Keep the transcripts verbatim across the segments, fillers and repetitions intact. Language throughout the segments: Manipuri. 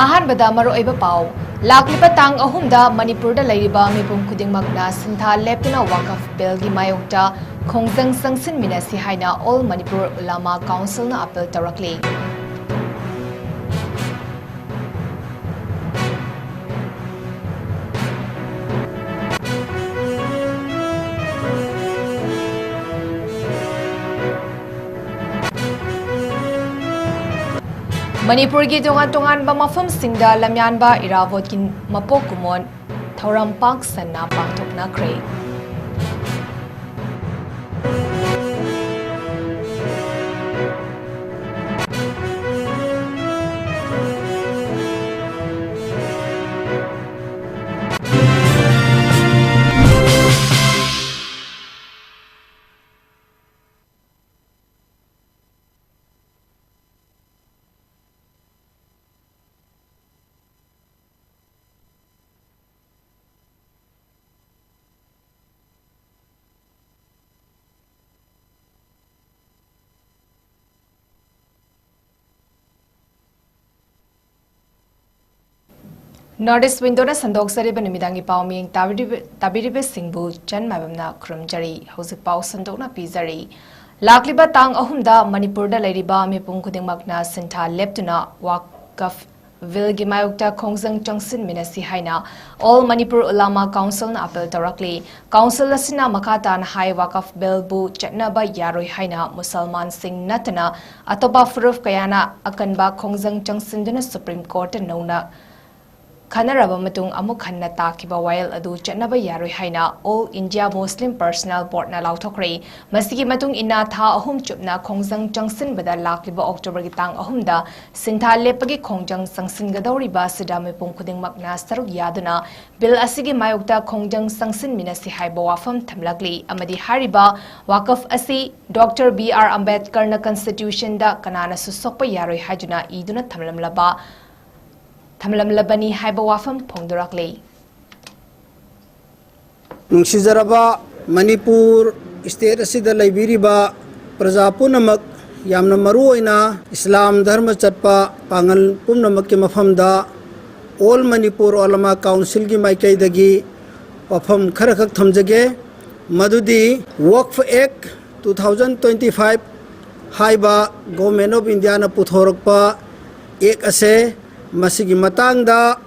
ꯑꯍꯥꯟꯕꯗ ꯃꯔꯨꯑꯣꯏꯕ ꯄꯥꯎ꯫ ꯂꯥꯛꯂꯤꯕ ꯇꯥꯡ ꯑꯍꯨꯝꯗ ꯃꯅꯤꯄꯨꯔꯗ ꯂꯩꯔꯤꯕ ꯃꯤꯄꯨꯝ ꯈꯨꯗꯤꯡꯃꯛꯅ ꯁꯤꯟꯊꯥ ꯂꯦꯞꯇꯨꯅ ꯋꯥꯀꯐ ꯕꯤꯜꯒꯤ ꯃꯥꯌꯣꯛꯇ ꯈꯣꯡꯖꯪ ꯆꯪꯁꯤꯟꯃꯤꯟꯅꯁꯤ ꯍꯥꯏꯅ ꯑꯣꯜ ꯃꯅꯤꯄꯨꯔ ꯎꯂꯥꯃꯥ ꯀꯥꯎꯟꯁꯤꯜꯅ ꯑꯄꯤꯜ ꯇꯧꯔꯛꯂꯤ꯫ ꯃꯅꯤꯄꯨꯔꯒꯤ ꯇꯣꯉꯥꯟ ꯇꯣꯉꯥꯟꯕ ꯃꯐꯝꯁꯤꯡꯗ ꯂꯝꯌꯥꯟꯕ ꯏꯔꯥꯕꯣꯠꯀꯤ ꯃꯄꯣꯛ ꯀꯨꯝꯑꯣꯟ ꯊꯧꯔꯝ ꯄꯥꯛ ꯁꯟꯅ ꯄꯥꯡꯊꯣꯛꯅꯈ꯭ꯔꯦ꯫ North East Window-ꯅ ꯁꯟꯗꯣꯛꯆꯔꯤꯕ ꯅꯨꯃꯤꯗꯥꯡꯒꯤ ꯄꯥꯎ ꯃꯤꯌꯦꯡ ꯇꯥꯕꯤꯔꯤꯕ-, ꯇꯥꯕꯤꯔꯤꯕꯁꯤꯡꯕꯨ ꯆꯟ ꯃꯥꯏꯕꯝꯅ ꯈꯨꯔꯨꯝꯖꯔꯤ꯫ ꯍꯧꯖꯤꯛ ꯄꯥꯎ ꯁꯟꯗꯣꯛꯅ ꯄꯤꯖꯔꯤ꯫ ꯂꯥꯛꯂꯤꯕ ꯇꯥꯡ ꯑꯍꯨꯝꯗ ꯃꯅꯤꯄꯨꯔꯗ ꯂꯩꯔꯤꯕ ꯃꯤꯄꯨꯝ ꯈꯨꯗꯤꯡꯃꯛꯅ ꯁꯤꯟꯊꯥ ꯂꯦꯞꯇꯨꯅ ꯋꯥꯀꯐ ꯕꯤꯜꯒꯤ ꯃꯥꯌꯣꯛꯇ ꯈꯣꯡꯖꯪ ꯆꯪꯁꯤꯟꯃꯤꯟꯅꯁꯤ ꯍꯥꯏꯅ ꯑꯣꯜ ꯃꯅꯤꯄꯨꯔ ꯎꯂꯥꯃꯥ ꯀꯥꯎꯟꯁꯤꯜꯅ ꯑꯄꯤꯜ ꯇꯧꯔꯛꯂꯤ꯫ ꯀꯥꯎꯟꯁꯤꯜ ꯑꯁꯤꯅ ꯃꯈꯥ ꯇꯥꯅ ꯍꯥꯏ, ꯋꯥꯀꯐ ꯕꯤꯜꯕꯨ ꯆꯠꯅꯕ ꯌꯥꯔꯣꯏ ꯍꯥꯏꯅ ꯃꯨꯁꯜꯃꯥꯟꯁꯤꯡ ꯅꯠꯇꯅ ꯑꯇꯣꯞꯄ ꯐꯨꯔꯨꯞ ꯀꯌꯥꯅ ꯑꯀꯟꯕ ꯈꯣꯡꯖꯪ ꯆꯪꯁꯤꯟꯗꯨꯅ ꯁꯨꯄ꯭ꯔꯤꯝ ꯀꯣꯔꯠꯇ ꯅꯧꯅ ꯈꯟꯅꯔꯕ ꯃꯇꯨꯡ ꯑꯃꯨꯛ ꯍꯟꯅ ꯇꯥꯈꯤꯕ ꯋꯥꯌꯦꯜ ꯑꯗꯨ ꯆꯠꯅꯕ ꯌꯥꯔꯣꯏ ꯍꯥꯏꯅ ꯑꯣꯜ ꯏꯟꯗꯤꯌꯥ ꯃꯨꯁꯂꯤꯝ ꯄꯔꯁꯅꯦꯜ ꯕꯣꯔꯗꯅ ꯂꯥꯎꯊꯣꯛꯈ꯭ꯔꯦ꯫ ꯃꯁꯤꯒꯤ ꯃꯇꯨꯡ ꯏꯟꯅ ꯊꯥ ꯑꯍꯨꯝ ꯆꯨꯞꯅ ꯈꯣꯡꯖꯪ ꯆꯪꯁꯤꯟꯕꯗ ꯂꯥꯛꯂꯤꯕ ꯑꯣꯛꯇꯣꯕꯔꯒꯤ ꯇꯥꯡ ꯑꯍꯨꯝꯗ ꯁꯤꯟꯊꯥ ꯂꯦꯞꯄꯒꯤ ꯈꯣꯡꯖꯪ ꯆꯪꯁꯤꯟꯒꯗꯧꯔꯤꯕ ꯑꯁꯤꯗ ꯃꯤꯄꯨꯝ ꯈꯨꯗꯤꯡꯃꯛꯅ ꯁꯔꯨꯛ ꯌꯥꯗꯨꯅ ꯕꯤꯜ ꯑꯁꯤꯒꯤ ꯃꯥꯌꯣꯛꯇ ꯈꯣꯡꯖꯪ ꯆꯪꯁꯤꯟꯃꯤꯟꯅꯁꯤ ꯍꯥꯏꯕ ꯋꯥꯐꯝ ꯊꯝꯂꯛꯂꯤ ꯑꯃꯗꯤ ꯍꯥꯏꯔꯤꯕ ꯋꯥꯀꯐ ꯑꯁꯤ ꯗꯣꯛꯇꯔ ꯕꯤ ꯑꯥꯔ ꯑꯝꯕꯦꯗꯀꯔꯅ ꯀꯟꯁꯇꯤꯇ꯭ꯌꯨꯁꯟꯗ ꯀꯅꯥꯅꯁꯨ ꯁꯣꯛꯄ ꯌꯥꯔꯣꯏ ꯍꯥꯏꯗꯨꯅ ꯏꯗꯨꯅ ꯊꯝꯂꯝꯂꯕ, ꯊꯝꯂꯝꯂꯕꯅꯤ ꯍꯥꯏꯕ ꯋꯥꯐꯝ ꯐꯣꯡꯗꯣꯔꯛꯂꯤ꯫ ꯅꯨꯡꯁꯤꯖꯔꯕ ꯃꯅꯤꯄꯨꯔ ꯁ꯭ꯇꯦꯠ ꯑꯁꯤꯗ ꯂꯩꯕꯤꯔꯤꯕ ꯄ꯭ꯔꯖꯥ ꯄꯨꯝꯅꯃꯛ, ꯌꯥꯝꯅ ꯃꯔꯨ ꯑꯣꯏꯅ ꯏꯁꯂꯥꯝ ꯙꯔꯃ ꯆꯠꯄ ꯄꯥꯡꯒꯜ ꯄꯨꯝꯅꯃꯛꯀꯤ ꯃꯐꯝꯗ All Manipur Ulama Council ꯒꯤ ꯃꯥꯏꯀꯩꯗꯒꯤ ꯋꯥꯐꯝ ꯈꯔꯈꯛ ꯊꯝꯖꯒꯦ꯫ ꯃꯗꯨꯗꯤ Waqf Act two thousand twenty five ꯍꯥꯏꯕ Government of India ꯅ ꯄꯨꯊꯣꯔꯛꯄ Act ꯑꯁꯦ, ꯃꯁꯤꯒꯤ ꯃꯇꯥꯡꯗ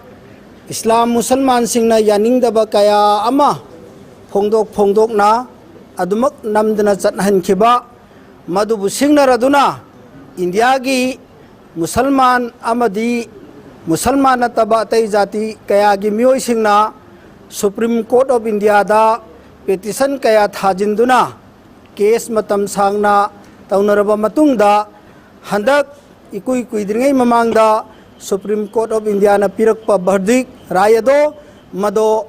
ꯏꯁꯂꯥꯝ ꯃꯨꯁꯜꯃꯥꯟꯁꯤꯡꯅ ꯌꯥꯅꯤꯡꯗꯕ ꯀꯌꯥ ꯑꯃ ꯐꯣꯡꯗꯣꯛ ꯐꯣꯡꯗꯣꯛꯅ ꯑꯗꯨꯃꯛ ꯅꯝꯗꯅ ꯆꯠꯅꯍꯟꯈꯤꯕ, ꯃꯗꯨꯕꯨ ꯁꯤꯡꯅꯔꯗꯨꯅ ꯏꯟꯗꯤꯌꯥꯒꯤ ꯃꯨꯁꯜꯃꯥꯟ ꯑꯃꯗꯤ ꯃꯨꯁꯜꯃꯥꯟ ꯅꯠꯇꯕ ꯑꯇꯩ ꯖꯥꯇꯤ ꯀꯌꯥꯒꯤ ꯃꯤꯑꯣꯏꯁꯤꯡꯅ Supreme Court of India the petition ꯀꯌꯥ ꯊꯥꯖꯤꯟꯗꯨꯅ case ꯃꯇꯝ ꯁꯥꯡꯅ ꯇꯧꯅꯔꯕ ꯃꯇꯨꯡꯗ, ꯍꯟꯗꯛ ꯏꯀꯨꯏ ꯀꯨꯏꯗ꯭ꯔꯤꯉꯩ ꯃꯃꯥꯡꯗ Supreme Court of India ꯅ ꯄꯤꯔꯛꯄ verdict, ꯔꯥꯏ ꯑꯗꯣ, ꯃꯗꯣ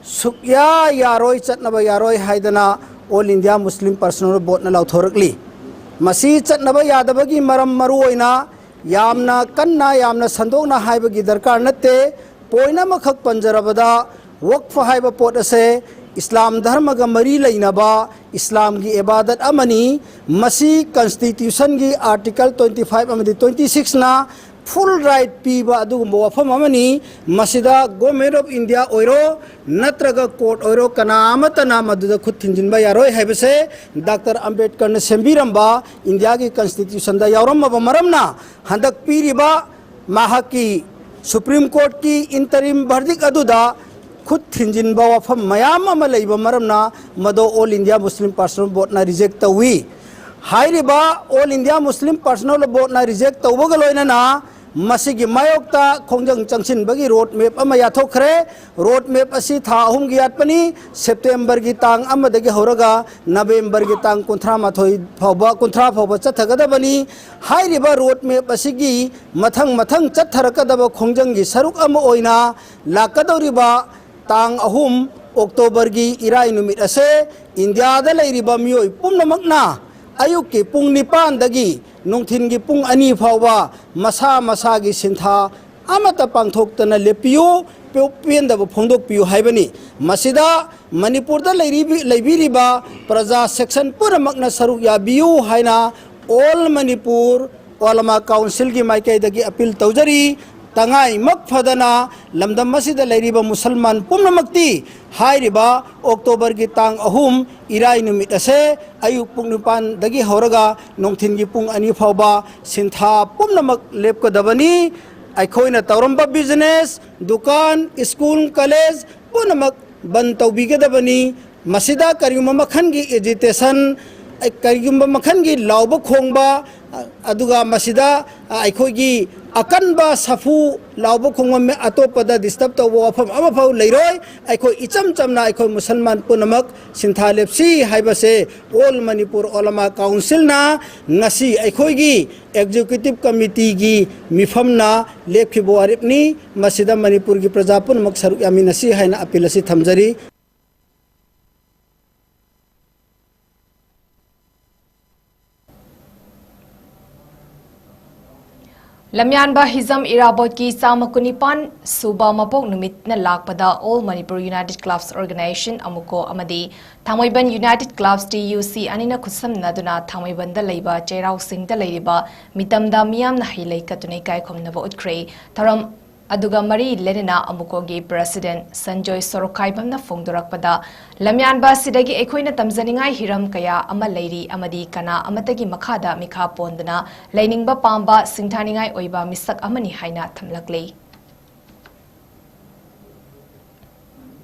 ꯁꯨꯛꯌꯥ ꯌꯥꯔꯣꯏ, ꯆꯠꯅꯕ ꯌꯥꯔꯣꯏ ꯍꯥꯏꯗꯅ All India Muslim Personnel Board ꯅ ꯂꯥꯎꯊꯣꯔꯛꯂꯤ꯫ ꯃꯁꯤ ꯆꯠꯅꯕ ꯌꯥꯗꯕꯒꯤ ꯃꯔꯝ ꯃꯔꯨ ꯑꯣꯏꯅ ꯌꯥꯝꯅ ꯀꯟꯅ, ꯌꯥꯝꯅ ꯁꯟꯗꯣꯛꯅ ꯍꯥꯏꯕꯒꯤ ꯗꯔꯀꯥꯔ ꯅꯠꯇꯦ꯫ Point ꯑꯃꯈꯛ ꯄꯟꯖꯔꯕꯗ, Waqf ꯍꯥꯏꯕ ꯄꯣꯠ ꯑꯁꯦ ꯏꯁꯂꯥꯝ ꯙꯔꯃꯒ ꯃꯔꯤ ꯂꯩꯅꯕ ꯏꯁꯂꯥꯝꯒꯤ ꯏꯕꯥꯗꯠ ꯑꯃꯅꯤ꯫ ꯃꯁꯤ Constitution ꯒꯤ Article twenty five ꯑꯃꯗꯤ twenty six ꯅ full right ꯄꯤꯕ ꯑꯗꯨꯒꯨꯝꯕ ꯋꯥꯐꯝ ꯑꯃꯅꯤ꯫ ꯃꯁꯤꯗ Government of India ꯑꯣꯏꯔꯣ ꯅꯠꯇ꯭ꯔꯒ court ꯑꯣꯏꯔꯣ, ꯀꯅꯥ ꯑꯃꯠꯇꯅ ꯃꯗꯨꯗ ꯈꯨꯠ ꯊꯤꯟꯖꯤꯟꯕ ꯌꯥꯔꯣꯏ ꯍꯥꯏꯕꯁꯦ ꯗꯥꯛꯇꯔ ꯑꯝꯕꯦꯗꯀꯔꯅ ꯁꯦꯝꯕꯤꯔꯝꯕ ꯏꯟꯗꯤꯌꯥꯒꯤ Constitution ꯗ ꯌꯥꯎꯔꯝꯃꯕ ꯃꯔꯝꯅ, ꯍꯟꯗꯛ ꯄꯤꯔꯤꯕ ꯃꯍꯥꯛꯀꯤ Supreme Court ꯀꯤ interim verdict ꯑꯗꯨꯗ ꯈꯨꯠ ꯊꯤꯟꯖꯤꯟꯕ ꯋꯥꯐꯝ ꯃꯌꯥꯝ ꯑꯃ ꯂꯩꯕ ꯃꯔꯝꯅ ꯃꯗꯨ All India Muslim Personnel Board ꯅ reject ꯇꯧꯏ꯫ ꯍꯥꯏꯔꯤꯕ All India Muslim Personnel Board ꯅ reject ꯇꯧꯕꯒ ꯂꯣꯏꯅꯅ ꯃꯁꯤꯒꯤ ꯃꯥꯌꯣꯛꯇ ꯈꯣꯡꯖꯪ ꯆꯪꯁꯤꯟꯕꯒꯤ road map ꯑꯃ ꯌꯥꯊꯣꯛꯈ꯭ꯔꯦ꯫ Road map ꯑꯁꯤ ꯊꯥ ꯑꯍꯨꯝꯒꯤ ꯌꯥꯠꯄꯅꯤ꯫ September ꯒꯤ ꯇꯥꯡ ꯑꯃꯗꯒꯤ ꯍꯧꯔꯒ November ꯒꯤ ꯇꯥꯡ ꯀꯨꯟꯊ꯭ꯔꯥ ꯃꯥꯊꯣꯏ ꯐꯥꯎꯕ, ꯀꯨꯟꯊ꯭ꯔꯥ ꯐꯥꯎꯕ ꯆꯠꯊꯒꯗꯕꯅꯤ꯫ ꯍꯥꯏꯔꯤꯕ road map ꯑꯁꯤꯒꯤ ꯃꯊꯪ ꯃꯊꯪ ꯆꯠꯊꯔꯛꯀꯗꯕ ꯈꯣꯡꯖꯪꯒꯤ ꯁꯔꯨꯛ ꯑꯃ ꯑꯣꯏꯅ ꯂꯥꯛꯀꯗꯧꯔꯤꯕ ꯇꯥꯡ ꯑꯍꯨꯝ, October ꯒꯤ ꯏꯔꯥꯏ ꯅꯨꯃꯤꯠ ꯑꯁꯦ ꯏꯟꯗꯤꯌꯥꯗ ꯂꯩꯔꯤꯕ ꯃꯤꯑꯣꯏ ꯄꯨꯝꯅꯃꯛꯅ ꯑꯌꯨꯛꯀꯤ ꯄꯨꯡ ꯅꯤꯄꯥꯟꯗꯒꯤ ꯅꯨꯡꯊꯤꯟꯒꯤ ꯄꯨꯡ ꯑꯅꯤ ꯐꯥꯎꯕ ꯃꯁꯥ ꯃꯁꯥꯒꯤ ꯁꯤꯟꯊꯥ ꯑꯃꯠꯇ ꯄꯥꯡꯊꯣꯛꯇꯅ ꯂꯦꯞꯄꯤꯌꯨ, ꯄꯦ-, ꯄꯦꯟꯗꯕ ꯐꯣꯡꯗꯣꯛꯄꯤꯌꯨ ꯍꯥꯏꯕꯅꯤ꯫ ꯃꯁꯤꯗ ꯃꯅꯤꯄꯨꯔꯗ ꯂꯩꯔꯤꯕꯤ-, ꯂꯩꯕꯤꯔꯤꯕ ꯄ꯭ꯔꯖꯥ section ꯄꯨꯝꯅꯃꯛꯅ ꯁꯔꯨꯛ ꯌꯥꯕꯤꯌꯨ ꯍꯥꯏꯅ All Manipur Ulama Councilꯒꯤ ꯃꯥꯏꯀꯩꯗꯒꯤ ꯑꯄꯤꯜ ꯇꯧꯖꯔꯤ꯫ ꯇꯉꯥꯏꯃꯛ ꯐꯗꯅ ꯂꯝꯗꯝ ꯑꯁꯤꯗ ꯂꯩꯔꯤꯕ ꯃꯨꯁꯜꯃꯥꯟ ꯄꯨꯝꯅꯃꯛꯇꯤ ꯍꯥꯏꯔꯤꯕ ꯑꯣꯛꯇꯣꯕꯔꯒꯤ ꯇꯥꯡ ꯑꯍꯨꯝ ꯏꯔꯥꯏ ꯅꯨꯃꯤꯠ ꯑꯁꯦ ꯑꯌꯨꯛ ꯄꯨꯡ ꯅꯤꯄꯥꯟꯗꯒꯤ ꯍꯧꯔꯒ ꯅꯨꯡꯊꯤꯜꯒꯤ ꯄꯨꯡ ꯑꯅꯤ ꯐꯥꯎꯕ ꯁꯤꯟꯊꯥ ꯄꯨꯝꯅꯃꯛ ꯂꯦꯞꯀꯗꯕꯅꯤ꯫ ꯑꯩꯈꯣꯏꯅ ꯇꯧꯔꯝꯕ business, ꯗꯨꯀꯥꯟ, ꯁ꯭ꯀꯨꯜ, ꯀꯣꯂꯦꯖ ꯄꯨꯝꯅꯃꯛ ꯕꯟ ꯇꯧꯕꯤꯒꯗꯕꯅꯤ꯫ ꯃꯁꯤꯗ ꯀꯔꯤꯒꯨꯝꯕ ꯃꯈꯜꯒꯤ agitation, ꯀꯔꯤꯒꯨꯝꯕ ꯃꯈꯜꯒꯤ ꯂꯥꯎꯕ ꯈꯣꯡꯕ, ꯑꯗꯨꯒ ꯃꯁꯤꯗ ꯑꯩꯈꯣꯏꯒꯤ ꯑꯀꯟꯕ ꯁꯥꯐꯨ ꯂꯥꯎꯕ ꯈꯣꯡꯕ ꯃꯤ-, ꯑꯇꯣꯞꯄꯗ disturb ꯇꯧꯕ ꯋꯥꯐꯝ ꯑꯃꯐꯥꯎ ꯂꯩꯔꯣꯏ꯫ ꯑꯩꯈꯣꯏ ꯏꯆꯝ ꯆꯝꯅ ꯑꯩꯈꯣꯏ ꯃꯨꯁꯜꯃꯥꯟ ꯄꯨꯝꯅꯃꯛ ꯁꯤꯟꯊꯥ ꯂꯦꯞꯁꯤ ꯍꯥꯏꯕꯁꯦ All Manipur Ulama Councilꯅ ꯉꯁꯤ ꯑꯩꯈꯣꯏꯒꯤ Executive Committeeꯒꯤ ꯃꯤꯐꯝꯅ ꯂꯦꯞꯈꯤꯕ ꯋꯥꯔꯦꯞꯅꯤ꯫ ꯃꯁꯤꯗ ꯃꯅꯤꯄꯨꯔꯒꯤ ꯄ꯭ꯔꯖꯥ ꯄꯨꯝꯅꯃꯛ ꯁꯔꯨꯛ ꯌꯥꯃꯤꯟꯅꯁꯤ ꯍꯥꯏꯅ ꯑꯄꯤꯜ ꯑꯁꯤ ꯊꯝꯖꯔꯤ꯫ ꯂꯝꯌꯥꯟꯕ ꯍꯤꯖꯝ ꯏꯔꯥꯕꯣꯠꯀꯤ ꯆꯥꯝꯃ ꯀꯨꯟꯅꯤꯄꯥꯟ ꯁꯨꯕ ꯃꯄꯣꯛ ꯅꯨꯃꯤꯠꯅ ꯂꯥꯛꯄꯗ All Manipur United Clubs Organization, ꯑꯃꯨꯀꯣ, ꯑꯃꯗꯤ ꯊꯥꯡꯃꯩꯕꯟ United Clubs, ꯇꯤ ꯌꯨ ꯁꯤ, ꯑꯅꯤꯅ ꯈꯨꯠꯁꯝꯅꯗꯨꯅ ꯊꯥꯡꯃꯩꯕꯟꯗ ꯂꯩꯕ ꯆꯩꯔꯥꯎ ꯆꯤꯡꯗ ꯂꯩꯔꯤꯕ ꯃꯤꯇꯝꯗ ꯃꯤꯌꯥꯝꯅ ꯍꯩ ꯂꯩ ꯀꯠꯇꯨꯅ ꯏꯀꯥꯏ ꯈꯨꯝꯅꯕ ꯎꯠꯈ꯭ꯔꯦ꯫ ꯊꯧꯔꯝ ꯑꯗꯨꯒ ꯃꯔꯤ ꯂꯩꯅꯅ ꯑꯃꯨꯀꯣꯒꯤ President ꯁꯟꯖꯣꯏ ꯁꯣꯔꯣꯛꯈꯥꯏꯕꯝꯅ ꯐꯣꯡꯗꯣꯔꯛꯄꯗ, ꯂꯝꯌꯥꯟꯕ ꯑꯁꯤꯗꯒꯤ ꯑꯩꯈꯣꯏꯅ ꯇꯝꯖꯅꯤꯡꯉꯥꯏ ꯍꯤꯔꯝ ꯀꯌꯥ ꯑꯃ ꯂꯩꯔꯤ ꯑꯃꯗꯤ ꯀꯅꯥ ꯑꯃꯠꯇꯒꯤ ꯃꯈꯥꯗ ꯃꯤꯈꯥ ꯄꯣꯟꯗꯅ ꯂꯩꯅꯤꯡꯕ ꯄꯥꯝꯕ ꯁꯤꯡꯊꯥꯅꯤꯡꯉꯥꯏ ꯑꯣꯏꯕ ꯃꯤꯁꯛ ꯑꯃꯅꯤ ꯍꯥꯏꯅ ꯊꯝꯂꯛꯂꯤ꯫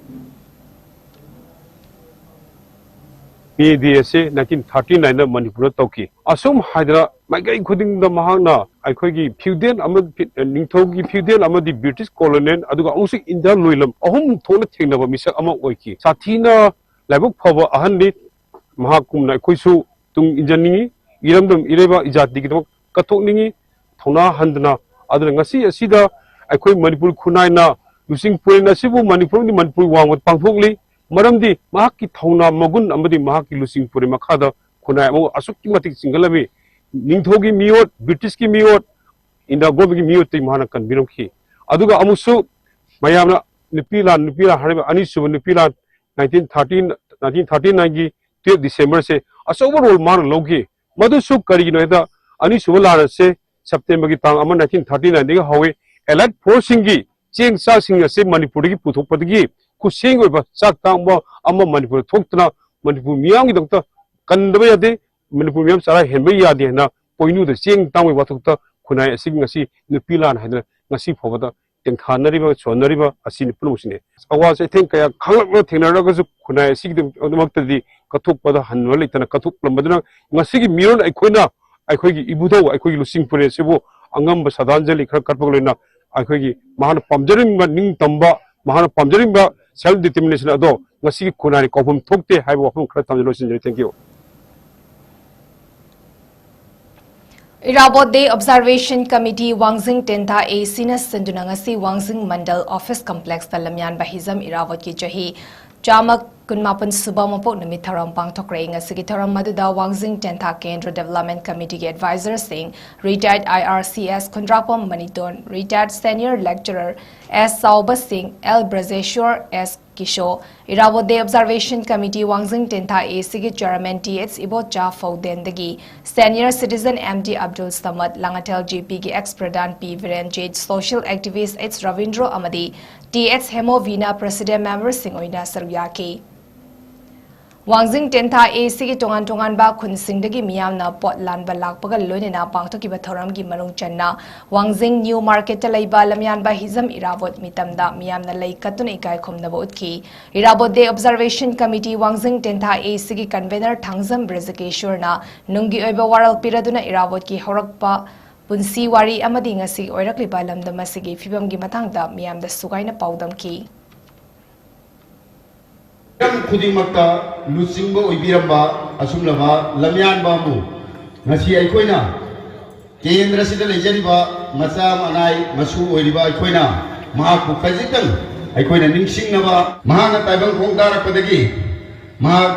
ꯃꯦ ꯗꯦ ꯑꯁꯤ ꯅꯥꯏꯟꯇꯤꯟ ꯊꯥꯔꯇꯤ ꯅꯥꯏꯟꯗ ꯃꯅꯤꯄꯨꯔꯗ ꯇꯧꯈꯤ꯫ ꯑꯁꯨꯝ ꯍꯥꯏꯗꯅ ꯃꯥꯏꯀꯩ ꯈꯨꯗꯤꯡꯗ ꯃꯍꯥꯛꯅ ꯑꯩꯈꯣꯏꯒꯤ feudal ꯑꯃ, ꯅꯤꯡꯊꯧꯒꯤ feudal ꯑꯃꯗꯤ British colonial, ꯑꯗꯨꯒ ꯑꯃꯨꯛꯁꯨ ꯏꯟꯗꯤꯌꯥ ꯂꯣꯏꯂꯝ ꯑꯍꯨꯝ ꯊꯣꯛꯅ ꯊꯦꯡꯅꯕ ꯃꯤꯁꯛ ꯑꯃ ꯑꯣꯏꯈꯤ꯫ ꯁꯥꯊꯤꯅ ꯂꯥꯏꯕꯛ ꯐꯕ ꯑꯍꯟꯅꯤ꯫ ꯃꯍꯥꯛꯀꯨꯝꯅ ꯑꯩꯈꯣꯏꯁꯨ ꯇꯨꯡ ꯏꯟꯖꯅꯤꯡꯉꯤ꯫ ꯏꯔꯝꯗꯝ ꯏꯔꯩꯕꯥꯛ ꯏꯖꯥꯇꯤꯒꯤꯗꯃꯛ ꯀꯠꯊꯣꯛꯅꯤꯡꯉꯤ꯫ ꯊꯧꯅꯥ ꯍꯟꯗꯅ꯫ ꯑꯗꯨꯅ ꯉꯁꯤ ꯑꯁꯤꯗ ꯑꯩꯈꯣꯏ ꯃꯅꯤꯄꯨꯔ ꯈꯨꯟꯅꯥꯏꯅ ꯂꯨꯆꯤꯡ ꯄꯨꯔꯦꯟ ꯑꯁꯤꯕꯨ ꯃꯅꯤꯄꯨꯔ ꯑꯃꯗꯤ ꯃꯅꯤꯄꯨꯔ ꯋꯥꯡꯃ ꯄꯥꯡꯊꯣꯛꯂꯤ꯫ ꯃꯔꯝꯗꯤ ꯃꯍꯥꯛꯀꯤ ꯊꯧꯅꯥ ꯃꯒꯨꯟ ꯑꯃꯗꯤ ꯃꯍꯥꯛꯀꯤ ꯂꯨꯆꯤꯡ ꯄꯨꯔꯦꯟ ꯃꯈꯥꯗ ꯈꯨꯟꯅꯥꯏ ꯑꯃ ꯑꯁꯨꯛꯀꯤ ꯃꯇꯤꯛ ꯆꯤꯡꯈꯠꯂꯝꯃꯤ꯫ ꯅꯤꯡꯊꯧꯒꯤ ꯃꯤꯑꯣꯠ, ꯕ꯭ꯔꯤꯇꯤꯁꯀꯤ ꯃꯤꯑꯣꯠ, ꯏꯟꯗꯤꯌꯥ ꯒꯣꯔꯃꯦꯟꯒꯤ ꯃꯤꯑꯣꯠꯇꯒꯤ ꯃꯍꯥꯛꯅ ꯀꯟꯕꯤꯔꯝꯈꯤ꯫ ꯑꯗꯨꯒ ꯑꯃꯨꯛꯁꯨ ꯃꯌꯥꯝꯅ ꯅꯨꯄꯤ ꯂꯥꯟ, ꯅꯨꯄꯤ ꯂꯥꯟ ꯍꯥꯏꯔꯤꯕ ꯑꯅꯤꯁꯨꯕ ꯅꯨꯄꯤ ꯂꯥꯟ, ꯅꯥꯏꯟꯇꯤꯟ ꯊꯥꯔꯇꯤ, ꯅꯥꯏꯟꯇꯤꯟ ꯊꯥꯔꯇꯤ ꯅꯥꯏꯟꯒꯤ twelve Decemberꯁꯦ ꯑꯆꯧꯕ role ꯃꯥꯅ ꯂꯧꯈꯤ꯫ ꯃꯗꯨꯁꯨ ꯀꯔꯤꯒꯤꯅꯣ ꯍꯥꯏꯗ, ꯑꯅꯤꯁꯨꯕ ꯂꯥꯟ ꯑꯁꯦ ꯁꯦꯞꯇꯦꯝꯕꯔꯒꯤ ꯇꯥꯡ ꯑꯃ, ꯅꯥꯏꯟꯇꯤꯟ ꯊꯥꯔꯇꯤ ꯅꯥꯏꯟꯗꯒꯤ ꯍꯧꯏ꯫ ꯑꯦꯂꯥꯏꯠ ꯐꯣꯔꯁꯁꯤꯡꯒꯤ ꯆꯦꯡ ꯆꯥꯛꯁꯤꯡ ꯑꯁꯤ ꯃꯅꯤꯄꯨꯔꯗꯒꯤ ꯄꯨꯊꯣꯛꯄꯗꯒꯤ ꯈꯨꯠꯁꯦꯝꯒꯤ ꯑꯣꯏꯕ ꯆꯥꯛ ꯇꯥꯡꯕ ꯑꯃ ꯃꯅꯤꯄꯨꯔꯗ ꯊꯣꯛꯇꯅ ꯃꯅꯤꯄꯨꯔ ꯃꯤꯌꯥꯝꯒꯤꯗꯃꯛꯇ ꯀꯟꯗꯕ ꯌꯥꯗꯦ, ꯃꯅꯤꯄꯨꯔ ꯃꯤꯌꯥꯝ ꯆꯔꯥ ꯍꯦꯟꯕ ꯌꯥꯗꯦ ꯍꯥꯏꯅ ꯄꯣꯏꯅꯨꯗ ꯆꯦꯡ ꯇꯥꯡꯕꯒꯤ ꯋꯥꯊꯣꯛꯇ ꯈꯨꯟꯅꯥꯏ ꯑꯁꯤ ꯉꯁꯤ ꯅꯨꯄꯤ ꯂꯥꯟ ꯍꯥꯏꯗꯅ ꯉꯁꯤ ꯐꯥꯎꯕꯗ ꯇꯦꯡꯊꯥꯅꯔꯤꯕ, ꯁꯣꯟꯅꯔꯤꯕ ꯑꯁꯤꯅꯤ ꯄꯨꯝꯅꯃꯛꯁꯤꯅꯤ꯫ ꯑꯋꯥ ꯆꯩꯊꯦꯡ ꯀꯌꯥ ꯈꯥꯡꯂꯛꯅ ꯊꯦꯡꯅꯔꯒꯁꯨ ꯈꯨꯟꯅꯥꯏ ꯑꯁꯤꯒꯤꯗꯃꯛꯇꯗꯤ ꯀꯠꯊꯣꯛꯄꯗ ꯍꯟꯕ ꯂꯩꯇꯅ ꯀꯠꯊꯣꯛꯂꯝꯕꯗꯨꯅ ꯉꯁꯤꯒꯤ ꯃꯤꯔꯣꯜ ꯑꯩꯈꯣꯏꯅ ꯑꯩꯈꯣꯏꯒꯤ ꯏꯕꯨꯙꯧ, ꯑꯩꯈꯣꯏꯒꯤ ꯂꯨꯆꯤꯡꯄꯨꯔꯦꯜ ꯑꯁꯤꯕꯨ ꯑꯉꯝꯕ ꯁ꯭ꯔꯗꯥꯟꯖꯂꯤ ꯈꯔ ꯀꯠꯄꯒ ꯂꯣꯏꯅꯅ ꯑꯩꯈꯣꯏꯒꯤ ꯃꯍꯥꯛꯅ ꯄꯥꯝꯖꯔꯤꯕ ꯅꯤꯡꯇꯝꯕ, ꯃꯍꯥꯛꯅ ꯄꯥꯝꯖꯔꯤꯕ self determination ꯑꯗꯣ ꯉꯁꯤꯒꯤ ꯈꯨꯟꯅꯥꯏꯅ ꯀꯥꯎꯐꯝ ꯊꯣꯛꯇꯦ ꯍꯥꯏꯕ ꯋꯥꯐꯝ ꯈꯔ ꯊꯝꯖ ꯂꯣꯏꯁꯤꯟꯖꯔꯦ꯫ Thank you꯫ Irabot Day Observation Committee Wangjing Tentha A C ꯅ ꯁꯤꯟꯗꯨꯅ ꯉꯁꯤ ꯋꯥꯡꯖꯤꯡ ꯃꯟꯗꯜ office complex ꯇ ꯂꯝꯌꯥꯟꯕ ꯍꯤꯖꯝ ꯏꯔꯥꯕꯣꯠꯀꯤ ꯆꯍꯤ ꯆꯥꯝꯃ ꯀꯨꯟꯃꯥꯄꯟ ꯁꯨꯕ ꯃꯄꯣꯛ ꯅꯨꯃꯤꯠ ꯊꯧꯔꯝ ꯄꯥꯡꯊꯣꯛꯈ꯭ꯔꯦ꯫ ꯉꯁꯤꯒꯤ ꯊꯧꯔꯝ ꯑꯗꯨꯗ ꯋꯥꯡꯖꯤꯡ ꯇꯦꯟꯊꯥ ꯀꯦꯟꯗ꯭ꯔ development committee ꯒꯤ advisor ꯁꯤꯡ, retired I R C S Khundrakpam ꯃꯅꯤꯇꯣꯟ, retired senior lecturer S ꯆꯥꯎꯕ ꯁꯤꯡ, L ꯕ꯭ꯔꯖꯦꯁ꯭ꯋꯔ, S ꯀꯤꯁꯣ, ꯏꯔꯥꯕꯣꯠ Day Observation Committee ꯋꯥꯡꯖꯤꯡ ꯇꯦꯟꯊꯥ A C ꯒꯤ chairman T H Ibocha ꯐꯧꯗꯦꯟꯗꯒꯤ senior citizen M D Abdul ꯁꯃꯗ, Langathel G P ꯒꯤ ex ꯄ꯭ꯔꯙꯥꯟ P ꯕꯤꯔꯦꯟꯖꯤꯠ, social activist H ꯔꯕꯤꯟꯗ꯭ꯔꯣ ꯑꯃꯗꯤ T H ꯍꯦꯃꯣꯚꯤꯅ president member ꯁꯤꯡ ꯑꯣꯏꯅ ꯁꯔꯨꯛ ꯌꯥꯈꯤ꯫ ꯋꯥꯡꯖꯤꯡ ꯇꯦꯟꯊꯥ A C ꯒꯤ ꯇꯣꯉꯥꯟ ꯇꯣꯉꯥꯟꯕ ꯈꯨꯟꯁꯤꯡꯗꯒꯤ ꯃꯤꯌꯥꯝꯅ ꯄꯣꯠ ꯂꯥꯟꯕ ꯂꯥꯛꯄꯒ ꯂꯣꯏꯅꯅ ꯄꯥꯡꯊꯣꯛꯈꯤꯕ ꯊꯧꯔꯝꯒꯤ ꯃꯅꯨꯡ ꯆꯟꯅ ꯋꯥꯡꯖꯤꯡ ꯅ꯭ꯌꯨ ꯃꯥꯔꯀꯦꯠꯇ ꯂꯩꯕ ꯂꯝꯌꯥꯟꯕ ꯍꯤꯖꯝ ꯏꯔꯥꯕꯣꯠ ꯃꯤꯇꯝꯗ ꯃꯤꯌꯥꯝꯅ ꯂꯩ ꯀꯠꯇꯨꯅ ꯏꯀꯥꯏ ꯈꯨꯝꯅꯕ ꯎꯠꯈꯤ꯫ ꯏꯔꯥꯕꯣꯠ Day Observation Committee ꯋꯥꯡꯖꯤꯡ ꯇꯦꯟꯊꯥ A C ꯒꯤ convener ꯊꯥꯡꯖꯝ ꯕ꯭ꯔꯖꯀꯦꯁ꯭ꯋꯔꯅ ꯅꯨꯡꯒꯤ ꯑꯣꯏꯕ ꯋꯥꯔꯣꯜ ꯄꯤꯔꯗꯨꯅ ꯏꯔꯥꯕꯣꯠꯀꯤ ꯍꯧꯔꯛꯄ ꯄꯨꯟꯁꯤ ꯋꯥꯔꯤ ꯑꯃꯗꯤ ꯉꯁꯤꯒꯤ ꯑꯣꯏꯔꯛꯂꯤꯕ ꯂꯝꯗꯝ ꯑꯁꯤꯒꯤ ꯐꯤꯕꯝꯒꯤ ꯃꯇꯥꯡꯗ ꯃꯤꯌꯥꯝꯗ ꯁꯨꯒꯥꯏꯅ ꯄꯥꯎꯗꯝꯈꯤ꯫ ꯍꯤꯔꯝ ꯈꯨꯗꯤꯡꯃꯛꯇ ꯂꯨꯆꯤꯡꯕ ꯑꯣꯏꯕꯤꯔꯝꯕ ꯑꯁꯨꯝꯂꯕ ꯂꯝꯌꯥꯟꯕ ꯑꯃꯕꯨ ꯉꯁꯤ ꯑꯩꯈꯣꯏꯅ ꯀꯦꯟꯗ꯭ꯔꯁꯤꯗ ꯂꯩꯖꯔꯤꯕ ꯃꯆꯥ ꯃꯅꯥꯏ ꯃꯁꯨ ꯑꯣꯏꯔꯤꯕ ꯑꯩꯈꯣꯏꯅ ꯃꯍꯥꯛꯄꯨ ꯈꯖꯤꯛꯇꯪ ꯑꯩꯈꯣꯏꯅ ꯅꯤꯡꯁꯤꯡꯅꯕ, ꯃꯍꯥꯛꯅ ꯇꯥꯏꯕꯪ ꯈꯣꯡ ꯇꯥꯔꯛꯄꯗꯒꯤ ꯃꯍꯥꯛ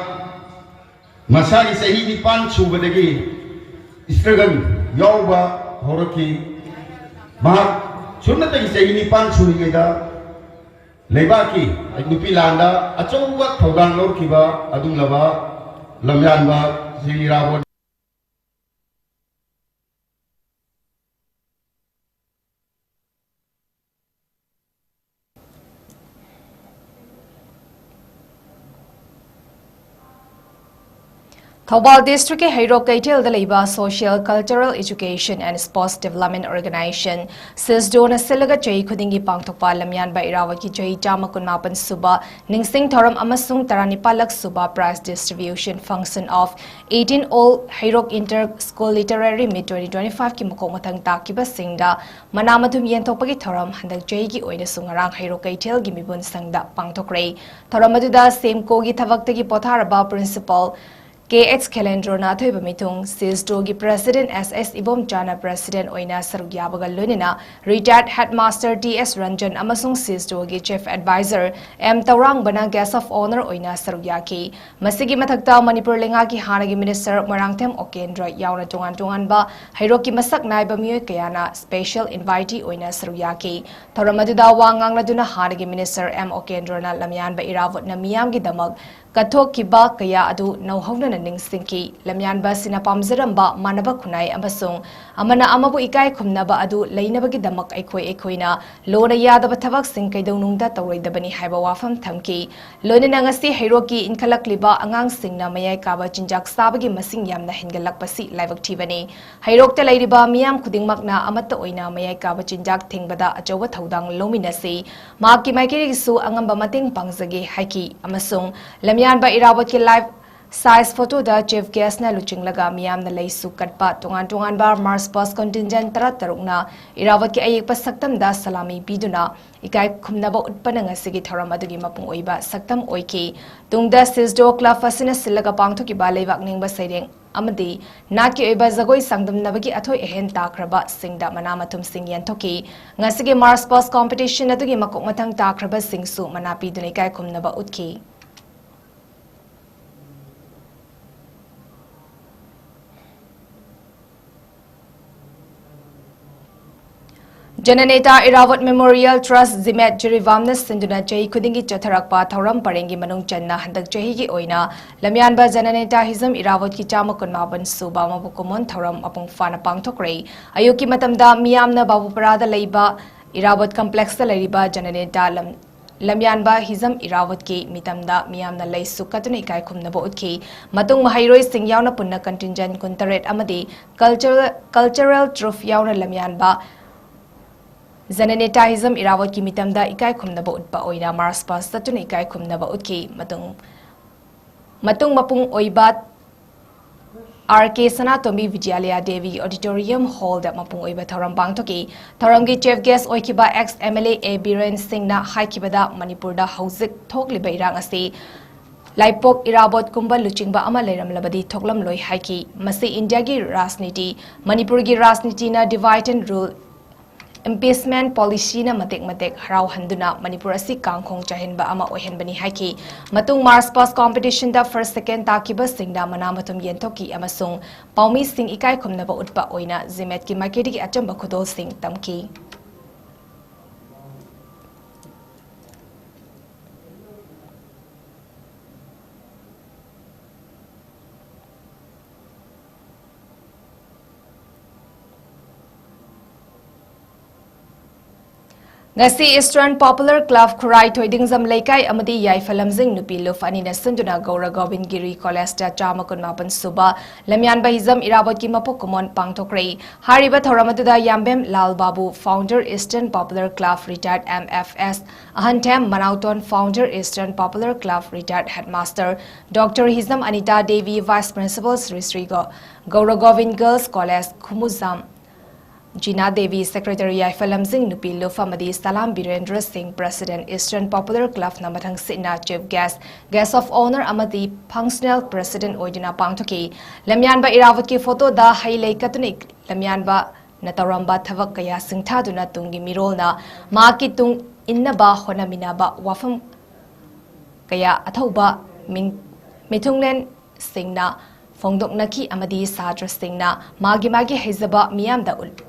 ꯃꯁꯥꯒꯤ ꯆꯍꯤ ꯅꯤꯄꯥꯟ ꯁꯨꯕꯗꯒꯤ struggle ꯌꯥꯎꯕ ꯍꯧꯔꯛꯈꯤ꯫ ꯃꯍꯥꯛ ꯁꯨꯞꯅꯇꯒꯤ ꯆꯍꯤ ꯅꯤꯄꯥꯟ ꯁꯨꯔꯤꯉꯩꯗ ꯂꯩꯕꯥꯛꯀꯤ ꯅꯨꯄꯤ ꯂꯥꯟꯗ ꯑꯆꯧꯕ ꯊꯧꯗꯥꯡ ꯂꯧꯈꯤꯕ ꯑꯗꯨꯒꯨꯝꯂꯕ ꯂꯝꯌꯥꯟꯕ ꯁ꯭ꯔꯤ ꯏꯔꯥꯕꯣꯠ ꯊꯧꯕꯥꯜ ꯗꯤꯁꯇ꯭ꯔꯤꯛꯀꯤ ꯍꯩꯔꯣꯛ ꯀꯩꯊꯦꯜꯗ ꯂꯩꯕ Social Cultural Education and Sports Development Organization, ꯁꯤꯁꯗꯣꯅ ꯁꯤꯜꯂꯒ ꯆꯍꯤ ꯈꯨꯗꯤꯡꯒꯤ ꯄꯥꯡꯊꯣꯛꯄ ꯂꯝꯌꯥꯟꯕ ꯏꯔꯥꯕꯣꯠꯀꯤ ꯆꯍꯤ ꯆꯥꯝꯃ ꯀꯨꯟꯃꯥꯄꯟ ꯁꯨꯕ ꯅꯤꯡꯁꯤꯡ ꯊꯧꯔꯝ ꯑꯃꯁꯨꯡ ꯇꯔꯥꯅꯤꯄꯥꯜꯂꯛ ꯁꯨꯕ Prize Distribution Function of eighteen All Heirok Inter School Literary Meet twenty twenty-five ꯀꯤ ꯃꯀꯣꯛ ꯃꯊꯪ ꯇꯥꯈꯤꯕꯁꯤꯡꯗ ꯃꯅꯥ ꯃꯊꯨꯝ ꯌꯦꯟꯊꯣꯛꯄꯒꯤ ꯊꯧꯔꯝ ꯍꯟꯗꯛ ꯆꯍꯤꯒꯤ ꯑꯣꯏꯅꯁꯨ ꯉꯔꯥꯡ ꯍꯩꯔꯣꯛ ꯀꯩꯊꯦꯜꯒꯤ ꯃꯤꯕꯨꯟ ꯁꯪꯗ ꯄꯥꯡꯊꯣꯛꯈ꯭ꯔꯦ꯫ ꯊꯧꯔꯝ ꯑꯗꯨꯗ ꯁꯦꯝꯀꯣꯒꯤ ꯊꯕꯛꯇꯒꯤ ꯄꯣꯊꯥꯔꯕ Principal ꯀꯦ ꯑꯦꯆ ꯈꯦꯂꯦꯟꯗ꯭ꯔꯣꯅ ꯑꯊꯣꯏꯕ ꯃꯤꯊꯨꯡ, ꯁꯤꯁꯗꯣꯒꯤ President ꯑꯦꯁ ꯑꯦꯁ ꯏꯕꯣꯝꯆꯥꯅ President ꯑꯣꯏꯅ ꯁꯔꯨꯛ ꯌꯥꯕꯒ ꯂꯣꯏꯅꯅ Retired Headmaster T S Ranjan ꯑꯃꯁꯨꯡ ꯁꯤꯁꯗꯣꯒꯤ Chief Advisor ꯑꯦꯝ ꯇꯧꯔꯥꯡꯕꯅ Guest of Honour ꯑꯣꯏꯅ ꯁꯔꯨꯛ ꯌꯥꯈꯤ꯫ ꯃꯁꯤꯒꯤ ꯃꯊꯛꯇ ꯃꯅꯤꯄꯨꯔ ꯂꯩꯉꯥꯛꯀꯤ ꯍꯥꯟꯅꯒꯤ Minister ꯃꯣꯏꯔꯥꯡꯊꯦꯝ ꯑꯣꯀꯦꯟꯗ꯭ꯔ ꯌꯥꯎꯅ ꯇꯣꯉꯥꯟ ꯇꯣꯉꯥꯟꯕ ꯍꯩꯔꯣꯛꯀꯤ ꯃꯁꯛ ꯅꯥꯏꯕ ꯃꯤꯑꯣꯏ ꯀꯌꯥꯅ special invitee ꯑꯣꯏꯅ ꯁꯔꯨꯛ ꯌꯥꯈꯤ꯫ ꯊꯧꯔꯝ ꯑꯗꯨꯗ ꯋꯥ ꯉꯥꯡꯂꯗꯨꯅ ꯍꯥꯟꯅꯒꯤ Minister ꯑꯦꯝ ꯑꯣꯀꯦꯟꯗ꯭ꯔꯣꯅ ꯂꯝꯌꯥꯟꯕ ꯏꯔꯥꯕꯣꯠꯅ ꯃꯤꯌꯥꯝꯒꯤꯗꯃꯛ ꯀꯠꯊꯣꯛꯈꯤꯕ ꯀꯌꯥ ꯑꯗꯨ ꯅꯧꯍꯧꯅꯅ ꯅꯤꯡꯁꯤꯡꯈꯤ꯫ ꯂꯝꯌꯥꯟꯕ ꯑꯁꯤꯅ ꯄꯥꯝꯖꯔꯝꯕ ꯃꯥꯟꯅꯕ ꯈꯨꯟꯅꯥꯏ ꯑꯃꯁꯨꯡ ꯑꯃꯅ ꯑꯃꯕꯨ ꯏꯀꯥꯏ ꯈꯨꯝꯅꯕ ꯑꯗꯨ ꯂꯩꯅꯕꯒꯤꯗꯃꯛ ꯑꯩꯈꯣꯏ ꯑꯩꯈꯣꯏꯅ ꯂꯣꯟꯅ ꯌꯥꯗꯕ ꯊꯕꯛꯁꯤꯡ ꯀꯩꯗꯧꯅꯨꯡꯗ ꯇꯧꯔꯣꯏꯗꯕꯅꯤ ꯍꯥꯏꯕ ꯋꯥꯐꯝ ꯊꯝꯈꯤ꯫ ꯂꯣꯏꯅꯅ ꯉꯁꯤ ꯍꯩꯔꯣꯛꯀꯤ ꯏꯟꯈꯠꯂꯛꯂꯤꯕ ꯑꯉꯥꯡꯁꯤꯡꯅ ꯃꯌꯥꯏ ꯀꯥꯕ ꯆꯤꯟꯖꯥꯛ ꯆꯥꯕꯒꯤ ꯃꯁꯤꯡ ꯌꯥꯝꯅ ꯍꯦꯟꯒꯠꯂꯛꯄꯁꯤ ꯂꯥꯏꯕꯛ ꯊꯤꯕꯅꯤ꯫ ꯍꯩꯔꯣꯛꯇ ꯂꯩꯔꯤꯕ ꯃꯤꯌꯥꯝ ꯈꯨꯗꯤꯡꯃꯛꯅ ꯑꯃꯠꯇ ꯑꯣꯏꯅ ꯃꯌꯥꯏ ꯀꯥꯕ ꯆꯤꯟꯖꯥꯛ ꯊꯤꯡꯕꯗ ꯑꯆꯧꯕ ꯊꯧꯗꯥꯡ ꯂꯧꯃꯤꯟꯅꯁꯤ꯫ ꯃꯍꯥꯛꯀꯤ ꯃꯥꯏꯀꯩꯗꯒꯤꯁꯨ ꯑꯉꯝꯕ ꯃꯇꯦꯡ ꯄꯥꯡꯖꯒꯦ ꯍꯥꯏꯈꯤ ꯑꯃꯁꯨꯡ ꯂꯝꯌꯥꯟꯕ ꯏꯔꯥꯕꯣꯠꯀꯤ life size photo ꯗ chief guest ꯅ ꯂꯨꯆꯤꯡꯂꯒ ꯃꯤꯌꯥꯝꯅ ꯂꯩꯁꯨ ꯀꯠꯄ ꯇꯣꯉꯥꯟ ꯇꯣꯉꯥꯟꯕ March past contingent ꯇꯔꯥꯇꯔꯨꯛꯅ ꯏꯔꯥꯕꯣꯠꯀꯤ ꯑꯌꯦꯛꯄ ꯁꯛꯇꯝꯗ ꯁꯂꯥꯃꯤ ꯄꯤꯗꯨꯅ ꯏꯀꯥꯏ ꯈꯨꯝꯅꯕ ꯎꯠꯄꯅ ꯉꯁꯤꯒꯤ ꯊꯧꯔꯝ ꯑꯗꯨꯒꯤ ꯃꯄꯨꯡ ꯑꯣꯏꯕ ꯁꯛꯇꯝ ꯑꯣꯏꯈꯤ꯫ ꯇꯨꯡꯗ ꯁꯤꯁꯗꯣ club ꯑꯁꯤꯅ ꯁꯤꯜꯂꯒ ꯄꯥꯡꯊꯣꯛꯈꯤꯕ ꯂꯩꯕꯥꯛ ꯅꯤꯡꯕ ꯁꯩꯔꯦꯡ ꯑꯃꯗꯤ ꯅꯥꯠꯀꯤ ꯑꯣꯏꯕ ꯖꯒꯣꯏ ꯆꯥꯡꯗꯝꯅꯕꯒꯤ ꯑꯊꯣꯏ ꯑꯍꯦꯟ ꯇꯥꯈ꯭ꯔꯕꯁꯤꯡꯗ ꯃꯅꯥ ꯃꯊꯨꯝꯁꯤꯡ ꯌꯦꯟꯊꯣꯛꯈꯤ꯫ ꯉꯁꯤꯒꯤ March past competition ꯑꯗꯨꯒꯤ ꯃꯀꯣꯛ ꯃꯊꯪ ꯇꯥꯈ꯭ꯔꯕꯁꯤꯡꯁꯨ ꯃꯅꯥ ꯄꯤꯗꯨꯅ ꯏꯀꯥꯏ ꯈꯨꯝꯅꯕ ꯎꯠꯈꯤ꯫ ꯖꯅꯅꯦꯇꯥ ꯏꯔꯥꯕꯣꯠ Memorial Trust, ꯖꯤꯃꯦꯠ, ꯖꯤꯔꯤꯕꯥꯝꯅ ꯁꯤꯟꯗꯨꯅ ꯆꯍꯤ ꯈꯨꯗꯤꯡꯒꯤ ꯆꯠꯊꯔꯛꯄ ꯊꯧꯔꯝ ꯄꯔꯦꯡꯒꯤ ꯃꯅꯨꯡ ꯆꯟꯅ ꯍꯟꯗꯛ ꯆꯍꯤꯒꯤ ꯑꯣꯏꯅ ꯂꯝꯌꯥꯟꯕ ꯖꯅꯅꯦꯇꯥ ꯍꯤꯖꯝ ꯏꯔꯥꯕꯣꯠꯀꯤ ꯆꯥꯝꯃ ꯀꯨꯟꯃꯥꯄꯟ ꯁꯨꯕ ꯃꯕꯨ ꯀꯨꯝꯑꯣꯟ ꯊꯧꯔꯝ ꯃꯄꯨꯡ ꯐꯥꯅ ꯄꯥꯡꯊꯣꯛꯈ꯭ꯔꯦ꯫ ꯑꯌꯨꯛꯀꯤ ꯃꯇꯝꯗ ꯃꯤꯌꯥꯝꯅ ꯕꯥꯕꯨꯄꯔꯥꯗ ꯂꯩꯕ ꯏꯔꯥꯕꯣꯠ complex ꯇ ꯂꯩꯔꯤꯕ ꯖꯅꯅꯦꯇꯥ ꯂꯝ ꯂꯝꯌꯥꯟꯕ ꯍꯤꯖꯝ ꯏꯔꯥꯋꯠꯀꯤ ꯃꯤꯇꯝꯗ ꯃꯤꯌꯥꯝꯅ ꯂꯩꯁꯨ ꯀꯠꯇꯨꯅ ꯏꯀꯥꯏ ꯈꯨꯝꯅꯕ ꯎꯠꯈꯤ꯫ ꯃꯇꯨꯡ ꯃꯍꯩꯔꯣꯏꯁꯤꯡ ꯌꯥꯎꯅ ꯄꯨꯟꯅ contingent ꯀꯨꯟꯇꯔꯦꯠ ꯑꯃꯗꯤ cultural, cultural troupe ꯌꯥꯎꯅ ꯂꯝꯌꯥꯟꯕ ꯖꯅꯅꯦꯇꯥ ꯍꯤꯖꯝ ꯏꯔꯥꯋꯠꯀꯤ ꯃꯤꯇꯝꯗ ꯏꯀꯥꯏ ꯈꯨꯝꯅꯕ ꯎꯠꯄ ꯑꯣꯏꯅ march past ꯆꯠꯇꯨꯅ ꯏꯀꯥꯏ ꯈꯨꯝꯅꯕ ꯎꯠꯈꯤ꯫ ꯃꯇꯨꯡ, ꯃꯇꯨꯡ ꯃꯄꯨꯡ ꯑꯣꯏꯕ R K ꯁꯅꯥꯇꯣꯝꯕꯤ ꯕꯤꯗ꯭ꯌꯥꯂꯌꯥ ꯗꯦꯕꯤ auditorium hall ꯗ ꯃꯄꯨꯡ ꯑꯣꯏꯕ ꯊꯧꯔꯝ ꯄꯥꯡꯊꯣꯛꯈꯤ꯫ ꯊꯧꯔꯝꯒꯤ chief guest ꯑꯣꯏꯈꯤꯕ ex M L A A Biren ꯁꯤꯡꯅ ꯍꯥꯏꯈꯤꯕꯗ, ꯃꯅꯤꯄꯨꯔꯗ ꯍꯧꯖꯤꯛ ꯊꯣꯛꯂꯤꯕ ꯏꯔꯥꯡ ꯑꯁꯤ ꯂꯥꯏꯄꯣꯛ ꯏꯔꯥꯕꯣꯠꯀꯨꯝꯕ ꯂꯨꯆꯤꯡꯕ ꯑꯃ ꯂꯩꯔꯝꯂꯕꯗꯤ ꯊꯣꯛꯂꯝꯂꯣꯏ ꯍꯥꯏꯈꯤ꯫ ꯃꯁꯤ ꯏꯟꯗꯤꯌꯥꯒꯤ ꯔꯥꯖꯅꯤꯇꯤ, ꯃꯅꯤꯄꯨꯔꯒꯤ ꯔꯥꯖꯅꯤꯇꯤꯅ divide and rule, impeachment policy ꯅ ꯃꯇꯦꯛ ꯃꯇꯦꯛ ꯍꯔꯥꯎꯍꯟꯗꯨꯅ ꯃꯅꯤꯄꯨꯔ ꯑꯁꯤ ꯀꯥꯡꯈꯣꯡ ꯆꯥꯏꯍꯟꯕ ꯑꯃ ꯑꯣꯏꯍꯟꯕꯅꯤ ꯍꯥꯏꯈꯤ꯫ ꯃꯇꯨꯡ march past competition ꯗ first, second ꯇꯥꯈꯤꯕꯁꯤꯡꯗ ꯃꯅꯥ ꯃꯊꯨꯝ ꯌꯦꯟꯊꯣꯛꯈꯤ ꯑꯃꯁꯨꯡ ꯄꯥꯎꯃꯤꯁꯤꯡ ꯏꯀꯥꯏ ꯈꯨꯝꯅꯕ ꯎꯠꯄ ꯑꯣꯏꯅ ꯖꯤꯃꯦꯠꯀꯤ ꯃꯥꯏꯀꯩꯗꯒꯤ ꯑꯆꯝꯕ ꯈꯨꯗꯣꯜꯁꯤꯡ ꯇꯝꯈꯤ꯫ ꯉꯁꯤ Eastern Popular Club ꯈꯨꯔꯥꯏ ꯊꯣꯏꯗꯤꯡꯖꯝ ꯂꯩꯀꯥꯏ ꯑꯃꯗꯤ ꯌꯥꯏꯐ ꯂꯝꯖꯤꯡ ꯅꯨꯄꯤ ꯂꯨꯞ ꯑꯅꯤꯅ ꯁꯤꯟꯗꯨꯅ ꯒꯧꯔ ꯒꯣꯕꯤꯟ ꯒꯤꯔꯤ ꯀꯣꯂꯦꯖꯇ ꯆꯥꯝꯃ ꯀꯨꯟꯃꯥꯄꯟ ꯁꯨꯕ ꯂꯝꯌꯥꯟꯕ ꯍꯤꯖꯝ ꯏꯔꯥꯕꯣꯠꯀꯤ ꯃꯄꯣꯛ ꯀꯨꯝꯑꯣꯟ ꯄꯥꯡꯊꯣꯛꯈ꯭ꯔꯦ꯫ ꯍꯥꯏꯔꯤꯕ ꯊꯧꯔꯝ ꯑꯗꯨꯗ ꯌꯥꯝꯕꯦꯝ ꯂꯥꯜ ꯕꯥꯕꯨ, founder Eastern Popular Club, retired M F S, ꯑꯍꯟꯊꯦꯝ ꯃꯅꯥꯎꯇꯣꯟ, founder Eastern Popular Club, retired headmaster Doctor ꯍꯤꯖꯝ ꯑꯅꯤꯇꯥ ꯗꯦꯕꯤ, vice principal ꯁ꯭ꯔꯤ ꯁ꯭ꯔꯤ ꯒꯧ-, ꯒꯧꯔ ꯒꯣꯕꯤꯟ Girls College ꯈꯨꯃꯨꯖꯥꯝ, ꯖꯤꯅꯥ ꯗꯦꯕꯤ, secretary ꯌꯥꯏꯐ ꯂꯝꯖꯤꯡ ꯅꯨꯄꯤ ꯂꯨꯞ ꯑꯃꯗꯤ ꯁꯂꯥꯝ ꯕꯤꯔꯦꯟꯗ꯭ꯔ ꯁꯤꯡ, president Eastern Popular Club ꯅ ꯃꯊꯪ ꯁꯤꯠꯅ chief guest, guest of honour ꯑꯃꯗꯤ functional president ꯑꯣꯏꯗꯨꯅ ꯄꯥꯡꯊꯣꯛꯈꯤ꯫ ꯂꯝꯌꯥꯟꯕ ꯏꯔꯥꯕꯣꯠꯀꯤ photo ꯗ ꯍꯩ ꯂꯩ ꯀꯠꯇꯨꯅ ꯂꯝꯌꯥꯟꯕꯅ ꯇꯧꯔꯝꯕ ꯊꯕꯛ ꯀꯌꯥ ꯁꯤꯡꯊꯥꯗꯨꯅ ꯇꯨꯡꯒꯤ ꯃꯤꯔꯣꯜꯅ ꯃꯍꯥꯛꯀꯤ ꯇꯨꯡ ꯏꯟꯅꯕ ꯍꯣꯠꯅꯃꯤꯟꯅꯕ ꯋꯥꯐꯝ ꯀꯌꯥ ꯑꯊꯧꯕ ꯃꯤꯡ-, ꯃꯤꯊꯨꯡꯂꯦꯟꯁꯤꯡꯅ ꯐꯣꯡꯗꯣꯛꯅꯈꯤ ꯑꯃꯗꯤ ꯁꯥꯇ꯭ꯔꯁꯤꯡꯅ ꯃꯥꯒꯤ ꯃꯥꯒꯤ ꯍꯩꯖꯕ ꯃꯤꯌꯥꯝꯗ ꯎꯠ-,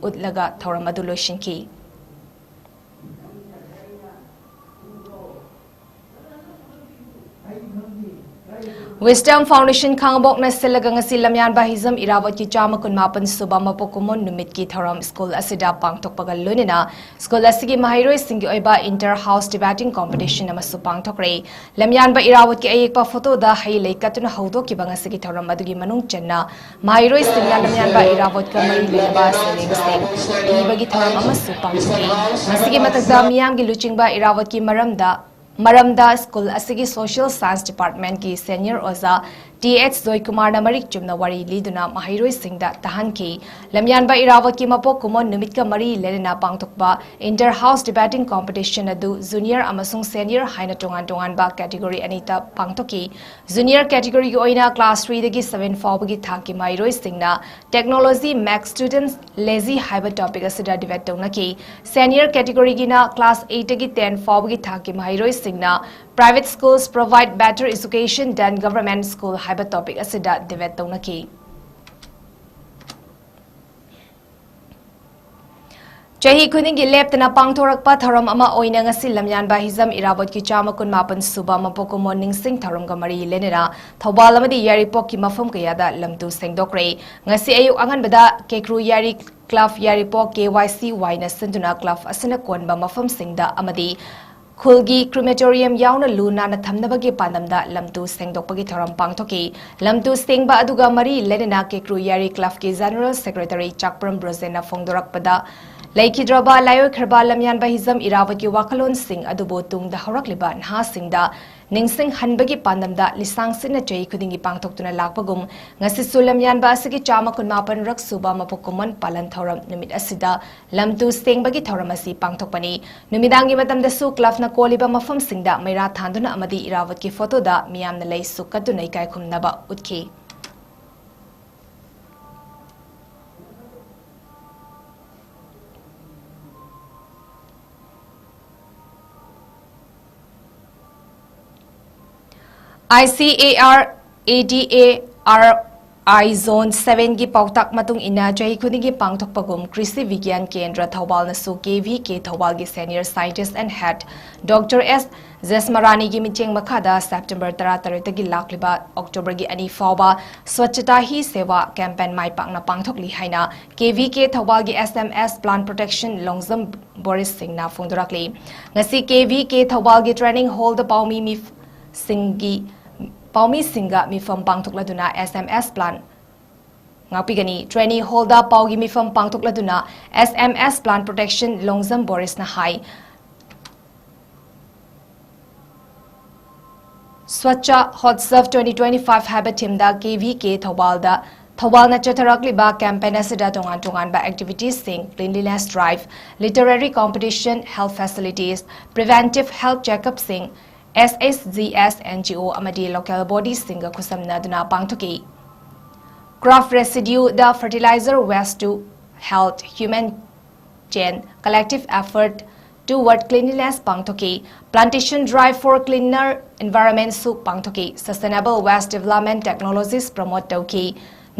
ꯎꯠꯂꯒ ꯊꯧꯔꯝ ꯑꯗꯨ ꯂꯣꯏꯁꯤꯟꯈꯤ꯫ Wisdom Foundation ꯈꯥꯉꯕꯣꯛꯅ ꯁꯤꯜꯂꯒ ꯉꯁꯤ ꯂꯝꯌꯥꯟꯕ ꯍꯤꯖꯝ ꯏꯔꯥꯕꯣꯠꯀꯤ ꯆꯥꯝꯃ ꯀꯨꯟꯃꯥꯄꯟ ꯁꯨꯕ ꯃꯄꯣꯛ ꯀꯨꯝꯑꯣꯟ ꯅꯨꯃꯤꯠꯀꯤ ꯊꯧꯔꯝ ꯁ꯭ꯀꯨꯜ ꯑꯁꯤꯗ ꯄꯥꯡꯊꯣꯛꯄꯒ ꯂꯣꯏꯅꯅ ꯁ꯭ꯀꯨꯜ ꯑꯁꯤꯒꯤ ꯃꯍꯩꯔꯣꯏꯁꯤꯡꯒꯤ ꯑꯣꯏꯕ Inter House Debating Competition ꯑꯃꯁꯨ ꯄꯥꯡꯊꯣꯛꯈ꯭ꯔꯦ꯫ ꯂꯝꯌꯥꯟꯕ ꯏꯔꯥꯕꯣꯠꯀꯤ ꯑꯌꯦꯛꯄ ꯐꯣꯇꯣꯗ ꯍꯩ ꯂꯩ ꯀꯠꯇꯨꯅ ꯍꯧꯗꯣꯛꯈꯤꯕ ꯉꯁꯤꯒꯤ ꯊꯧꯔꯝ ꯑꯗꯨꯒꯤ ꯃꯅꯨꯡ ꯆꯟꯅ ꯃꯍꯩꯔꯣꯏꯁꯤꯡꯅ ꯂꯝꯌꯥꯟꯕ ꯏꯔꯥꯕꯣꯠꯀ ꯃꯔꯤ ꯂꯩꯅꯕ ꯁꯩꯔꯦꯡꯁꯤꯡ ꯏꯕꯒꯤ ꯊꯧꯔꯝ ꯑꯃꯁꯨ ꯄꯥꯡꯊꯣꯛꯈꯤ꯫ ꯃꯁꯤꯒꯤ ꯃꯊꯛꯇ ꯃꯤꯌꯥꯝꯒꯤ ꯂꯨꯆꯤꯡꯕ ꯏꯔꯥꯕꯣꯠꯀꯤ ꯃꯔꯝꯗ ꯃꯔꯝꯗ ꯁ꯭ꯀꯨꯜ ꯑꯁꯤꯒꯤ Social Science Departmentꯀꯤ senior ꯑꯣꯖꯥ ꯇꯤ ꯑꯦꯆ ꯖꯣꯏꯀꯨꯃꯥꯔꯅ ꯃꯔꯤꯛ ꯆꯨꯝꯅ ꯋꯥꯔꯤ ꯂꯤꯗꯨꯅ ꯃꯍꯩꯔꯣꯏꯁꯤꯡꯗ ꯇꯥꯍꯟꯈꯤ꯫ ꯂꯝꯌꯥꯟꯕ ꯏꯔꯥꯕꯣꯠꯀꯤ ꯃꯄꯣꯛ ꯀꯨꯝꯑꯣꯟ ꯅꯨꯃꯤꯠꯀ ꯃꯔꯤ ꯂꯩꯅꯅ ꯄꯥꯡꯊꯣꯛꯄ Inter House Debating Competition ꯑꯗꯨ junior ꯑꯃꯁꯨꯡ senior ꯍꯥꯏꯅ ꯇꯣꯉꯥꯟ ꯇꯣꯉꯥꯟꯕ category ꯑꯅꯤꯗ ꯄꯥꯡꯊꯣꯛꯈꯤ꯫ Junior categoryꯒꯤ ꯑꯣꯏꯅ class threeꯗꯒꯤ seven ꯐꯥꯎꯕꯒꯤ ꯊꯥꯛꯀꯤ ꯃꯍꯩꯔꯣꯏꯁꯤꯡꯅ Technology, Maths Students Lazy ꯍꯥꯏꯕ topic ꯑꯁꯤꯗ debate ꯇꯧꯅꯈꯤ꯫ Senior categoryꯒꯤꯅ class eightꯇꯒꯤ ten ꯐꯥꯎꯕꯒꯤ ꯊꯥꯛꯀꯤ ꯃꯍꯩꯔꯣꯏꯁꯤꯡꯅ Private schools provide better education than government school ꯍꯥꯏꯕ topic ꯑꯁꯤꯗ debate ꯇꯧꯅꯈꯤ꯫ ꯆꯍꯤ ꯈꯨꯗꯤꯡꯒꯤ ꯂꯦꯞꯇꯅ ꯄꯥꯡꯊꯣꯔꯛꯄ ꯊꯧꯔꯝ ꯑꯃ ꯑꯣꯏꯅ ꯉꯁꯤ ꯂꯝꯌꯥꯟꯕ ꯍꯤꯖꯝ ꯏꯔꯥꯕꯣꯠꯀꯤ ꯆꯥꯝꯃ ꯀꯨꯟꯃꯥꯄꯟ ꯁꯨꯕ ꯃꯄꯣꯛ ꯀꯨꯝꯑꯣꯟ ꯅꯤꯡꯁꯤꯡ ꯊꯧꯔꯝꯒ ꯃꯔꯤ ꯂꯩꯅꯅ ꯊꯧꯕꯥꯜ ꯑꯃꯗꯤ ꯌꯥꯏꯔꯤꯄꯣꯛꯀꯤ ꯃꯐꯝ ꯀꯌꯥꯗ ꯂꯝꯇꯨ ꯁꯦꯡꯗꯣꯛꯈ꯭ꯔꯦ꯫ ꯉꯁꯤ ꯑꯌꯨꯛ ꯑꯉꯟꯕꯗ ꯀꯦꯀ꯭ꯔꯨ ꯌꯥꯏꯔꯤ club ꯌꯥꯏꯔꯤꯄꯣꯛ K Y C Yꯅ ꯁꯤꯟꯗꯨꯅ club ꯑꯁꯤꯅ ꯀꯣꯟꯕ ꯃꯐꯝꯁꯤꯡꯗ ꯑꯃꯗꯤ ꯈꯨꯜꯒꯤ crematorium ꯌꯥꯎꯅ ꯂꯨ ꯅꯥꯟꯅ ꯊꯝꯅꯕꯒꯤ ꯄꯥꯟꯗꯝꯗ ꯂꯝꯇꯨ ꯁꯦꯡꯗꯣꯛꯄꯒꯤ ꯊꯧꯔꯝ ꯄꯥꯡꯊꯣꯛꯈꯤ꯫ ꯂꯝꯇꯨ ꯁꯦꯡꯕ ꯑꯗꯨꯒ ꯃꯔꯤ ꯂꯩꯅꯅ ꯀꯦꯀ꯭ꯔꯨ ꯌꯥꯏꯔꯤ clubꯀꯤ general secretary ꯆꯥꯛꯄ꯭ꯔꯝ ꯕ꯭ꯔꯣꯖꯦꯟꯅ ꯐꯣꯡꯗꯣꯔꯛꯄꯗ, ꯂꯩꯈꯤꯗ꯭ꯔꯕ ꯂꯥꯏꯑꯣꯏꯈ꯭ꯔꯕ ꯂꯝꯌꯥꯟꯕ ꯍꯤꯖꯝ ꯏꯔꯥꯕꯣꯠꯀꯤ ꯋꯥꯈꯜꯂꯣꯟꯁꯤꯡ ꯑꯗꯨꯕꯨ ꯇꯨꯡꯗ ꯍꯧꯔꯛꯂꯤꯕ ꯅꯍꯥꯁꯤꯡꯗ ꯅꯤꯡꯁꯤꯡꯍꯟꯕꯒꯤ ꯄꯥꯟꯗꯝꯗ ꯂꯤꯁꯥꯡ ꯁꯤꯠꯅ ꯆꯍꯤ ꯈꯨꯗꯤꯡꯒꯤ ꯄꯥꯡꯊꯣꯛꯇꯨꯅ ꯂꯥꯛꯄꯒꯨꯝ, ꯉꯁꯤꯁꯨ ꯂꯝꯌꯥꯟꯕ ꯑꯁꯤꯒꯤ ꯆꯥꯝꯃ ꯀꯨꯟꯃꯥꯄꯟ ꯔꯛ ꯁꯨꯕ ꯃꯄꯣꯛ ꯀꯨꯝꯑꯣꯟ ꯄꯥꯂꯟ ꯊꯧꯔꯝ ꯅꯨꯃꯤꯠ ꯑꯁꯤꯗ ꯂꯝꯇꯨ ꯁꯦꯡꯕꯒꯤ ꯊꯧꯔꯝ ꯑꯁꯤ ꯄꯥꯡꯊꯣꯛꯄꯅꯤ꯫ ꯅꯨꯃꯤꯗꯥꯡꯒꯤ ꯃꯇꯝꯗꯁꯨ clubꯅ ꯀꯣꯜꯂꯤꯕ ꯃꯐꯝꯁꯤꯡꯗ ꯃꯩꯔꯥ ꯊꯥꯟꯗꯨꯅ ꯑꯃꯗꯤ ꯏꯔꯥꯕꯣꯠꯀꯤ ꯐꯣꯇꯣꯗ ꯃꯤꯌꯥꯝꯅ ꯂꯩꯁꯨ ꯀꯠꯇꯨꯅ ꯏꯀꯥꯏ ꯈꯨꯝꯅꯕ ꯎꯠꯈꯤ꯫ I C A R A D A R I zone ꯁꯚꯦꯟꯒꯤ ꯄꯥꯎꯇꯥꯛ ꯃꯇꯨꯡ ꯏꯟꯅ ꯆꯍꯤ ꯈꯨꯗꯤꯡꯒꯤ ꯄꯥꯡꯊꯣꯛꯄꯒꯨꯝ ꯀ꯭ꯔꯤꯁꯤ ꯕꯤꯒ꯭ꯌꯥꯟ ꯀꯦꯟꯗ꯭ꯔ ꯊꯧꯕꯥꯜꯅꯁꯨ ꯀꯦ ꯚꯤ ꯀꯦ ꯊꯧꯕꯥꯜꯒꯤ senior scientist and head Doctor S ꯖꯦꯁꯃꯔꯥꯅꯤꯒꯤ ꯃꯤꯠꯌꯦꯡ ꯃꯈꯥꯗ ꯁꯦꯞꯇꯦꯝꯕꯔ ꯇꯔꯥꯇꯔꯦꯠꯇꯒꯤ ꯂꯥꯛꯂꯤꯕ ꯑꯣꯛꯇꯣꯕꯔꯒꯤ ꯑꯅꯤ ꯐꯥꯎꯕ ꯁ꯭ꯋꯆꯇꯥ ꯍꯤ ꯁꯦꯋꯥ campaign ꯃꯥꯏ ꯄꯥꯛꯅ ꯄꯥꯡꯊꯣꯛꯂꯤ ꯍꯥꯏꯅ ꯀꯦ V K ꯊꯧꯕꯥꯜꯒꯤ S M S Plant Protection Longjam ꯕꯣꯔꯤꯁ ꯁꯤꯡꯅ ꯐꯣꯡꯗꯣꯔꯛꯂꯤ꯫ ꯉꯁꯤ ꯀꯦ ꯚꯤ ꯀꯦ ꯊꯧꯕꯥꯜꯒꯤ training hallꯗ ꯄꯥꯎꯃꯤ ꯃꯤ ꯁꯤꯡꯒꯤ ꯄꯥꯎꯃꯤꯁꯤꯡꯒ ꯃꯤꯐꯝ ꯄꯥꯡꯊꯣꯛꯂꯗꯨꯅ S M S plant ꯉꯥꯛꯄꯤꯒꯅꯤ꯫ Training hallꯗ ꯄꯥꯎꯒꯤ ꯃꯤꯐꯝ ꯄꯥꯡꯊꯣꯛꯂꯗꯨꯅ S M S Plant Protection Longjam ꯕꯣꯔꯤꯁꯅ ꯍꯥꯏ꯫ Swachha Hotsav twenty twenty-five ꯍꯥꯏꯕ themeꯗ ꯀꯦ ꯚꯤ ꯀꯦ ꯊꯧꯕꯥꯜꯗ ꯊꯧꯕꯥꯜꯅ ꯆꯠꯊꯔꯛꯂꯤꯕ campaign ꯑꯁꯤꯗ ꯇꯣꯉꯥꯟ ꯇꯣꯉꯥꯟꯕ activitiesꯁꯤꯡ, cleanliness drive, literary competition, health facilities, preventive health checkupꯁꯤꯡ, S H G S, N G O ꯑꯃꯗꯤ local bodyꯁꯤꯡꯒ ꯈꯨꯠꯁꯝꯅꯗꯨꯅ ꯄꯥꯡꯊꯣꯛꯈꯤ꯫ Craft residueꯗ fertilizer waste to health, human chain, collective effort toward cleanliness ꯄꯥꯡꯊꯣꯛꯈꯤ꯫ Plantation drive for cleaner environmentꯁꯨ ꯄꯥꯡꯊꯣꯛꯈꯤ꯫ Sustainable waste development technologies promote ꯇꯧꯈꯤ꯫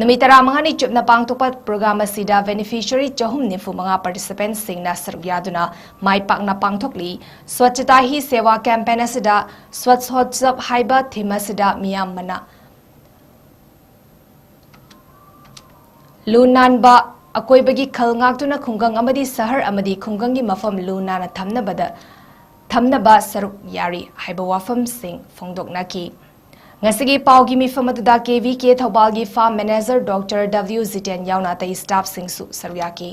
ꯅꯨꯃꯤꯠ ꯇꯔꯥꯃꯉꯥꯅꯤ ꯆꯨꯞꯅ ꯄꯥꯡꯊꯣꯛꯄ program ꯑꯁꯤꯗ beneficiary ꯆꯍꯨꯝ ꯅꯤꯐꯨ ꯃꯉꯥ participantꯁꯤꯡꯅ ꯁꯔꯨꯛ ꯌꯥꯗꯨꯅ ꯃꯥꯏ ꯄꯥꯛꯅ ꯄꯥꯡꯊꯣꯛꯂꯤ꯫ Swachhata Hi Seva campaign ꯑꯁꯤꯗ Swachhotsav ꯍꯥꯏꯕ theme ꯑꯁꯤꯗ ꯃꯤꯌꯥꯝ ꯑꯃꯅ ꯂꯨ ꯅꯥꯟꯕ, ꯑꯀꯣꯏꯕꯒꯤ ꯈꯜ ꯉꯥꯛꯇꯨꯅ ꯈꯨꯡꯒꯪ ꯑꯃꯗꯤ ꯁꯍꯔ ꯑꯃꯗꯤ ꯈꯨꯡꯒꯪꯒꯤ ꯃꯐꯝ ꯂꯨ ꯅꯥꯟꯅ ꯊꯝꯅꯕꯗ, ꯊꯝꯅꯕ ꯁꯔꯨꯛ ꯌꯥꯔꯤ ꯍꯥꯏꯕ ꯋꯥꯐꯝꯁꯤꯡ ꯐꯣꯡꯗꯣꯛꯅꯈꯤ꯫ ꯉꯁꯤꯒꯤ ꯄꯥꯎꯒꯤ ꯃꯤꯐꯝ ꯑꯗꯨꯗ ꯀꯦ V K ꯊꯧꯕꯥꯜꯒꯤ farm manager Doctor W Jiten ꯌꯥꯎꯅ ꯑꯇꯩ staffꯁꯤꯡꯁꯨ ꯁꯔꯨꯛ ꯌꯥꯈꯤ꯫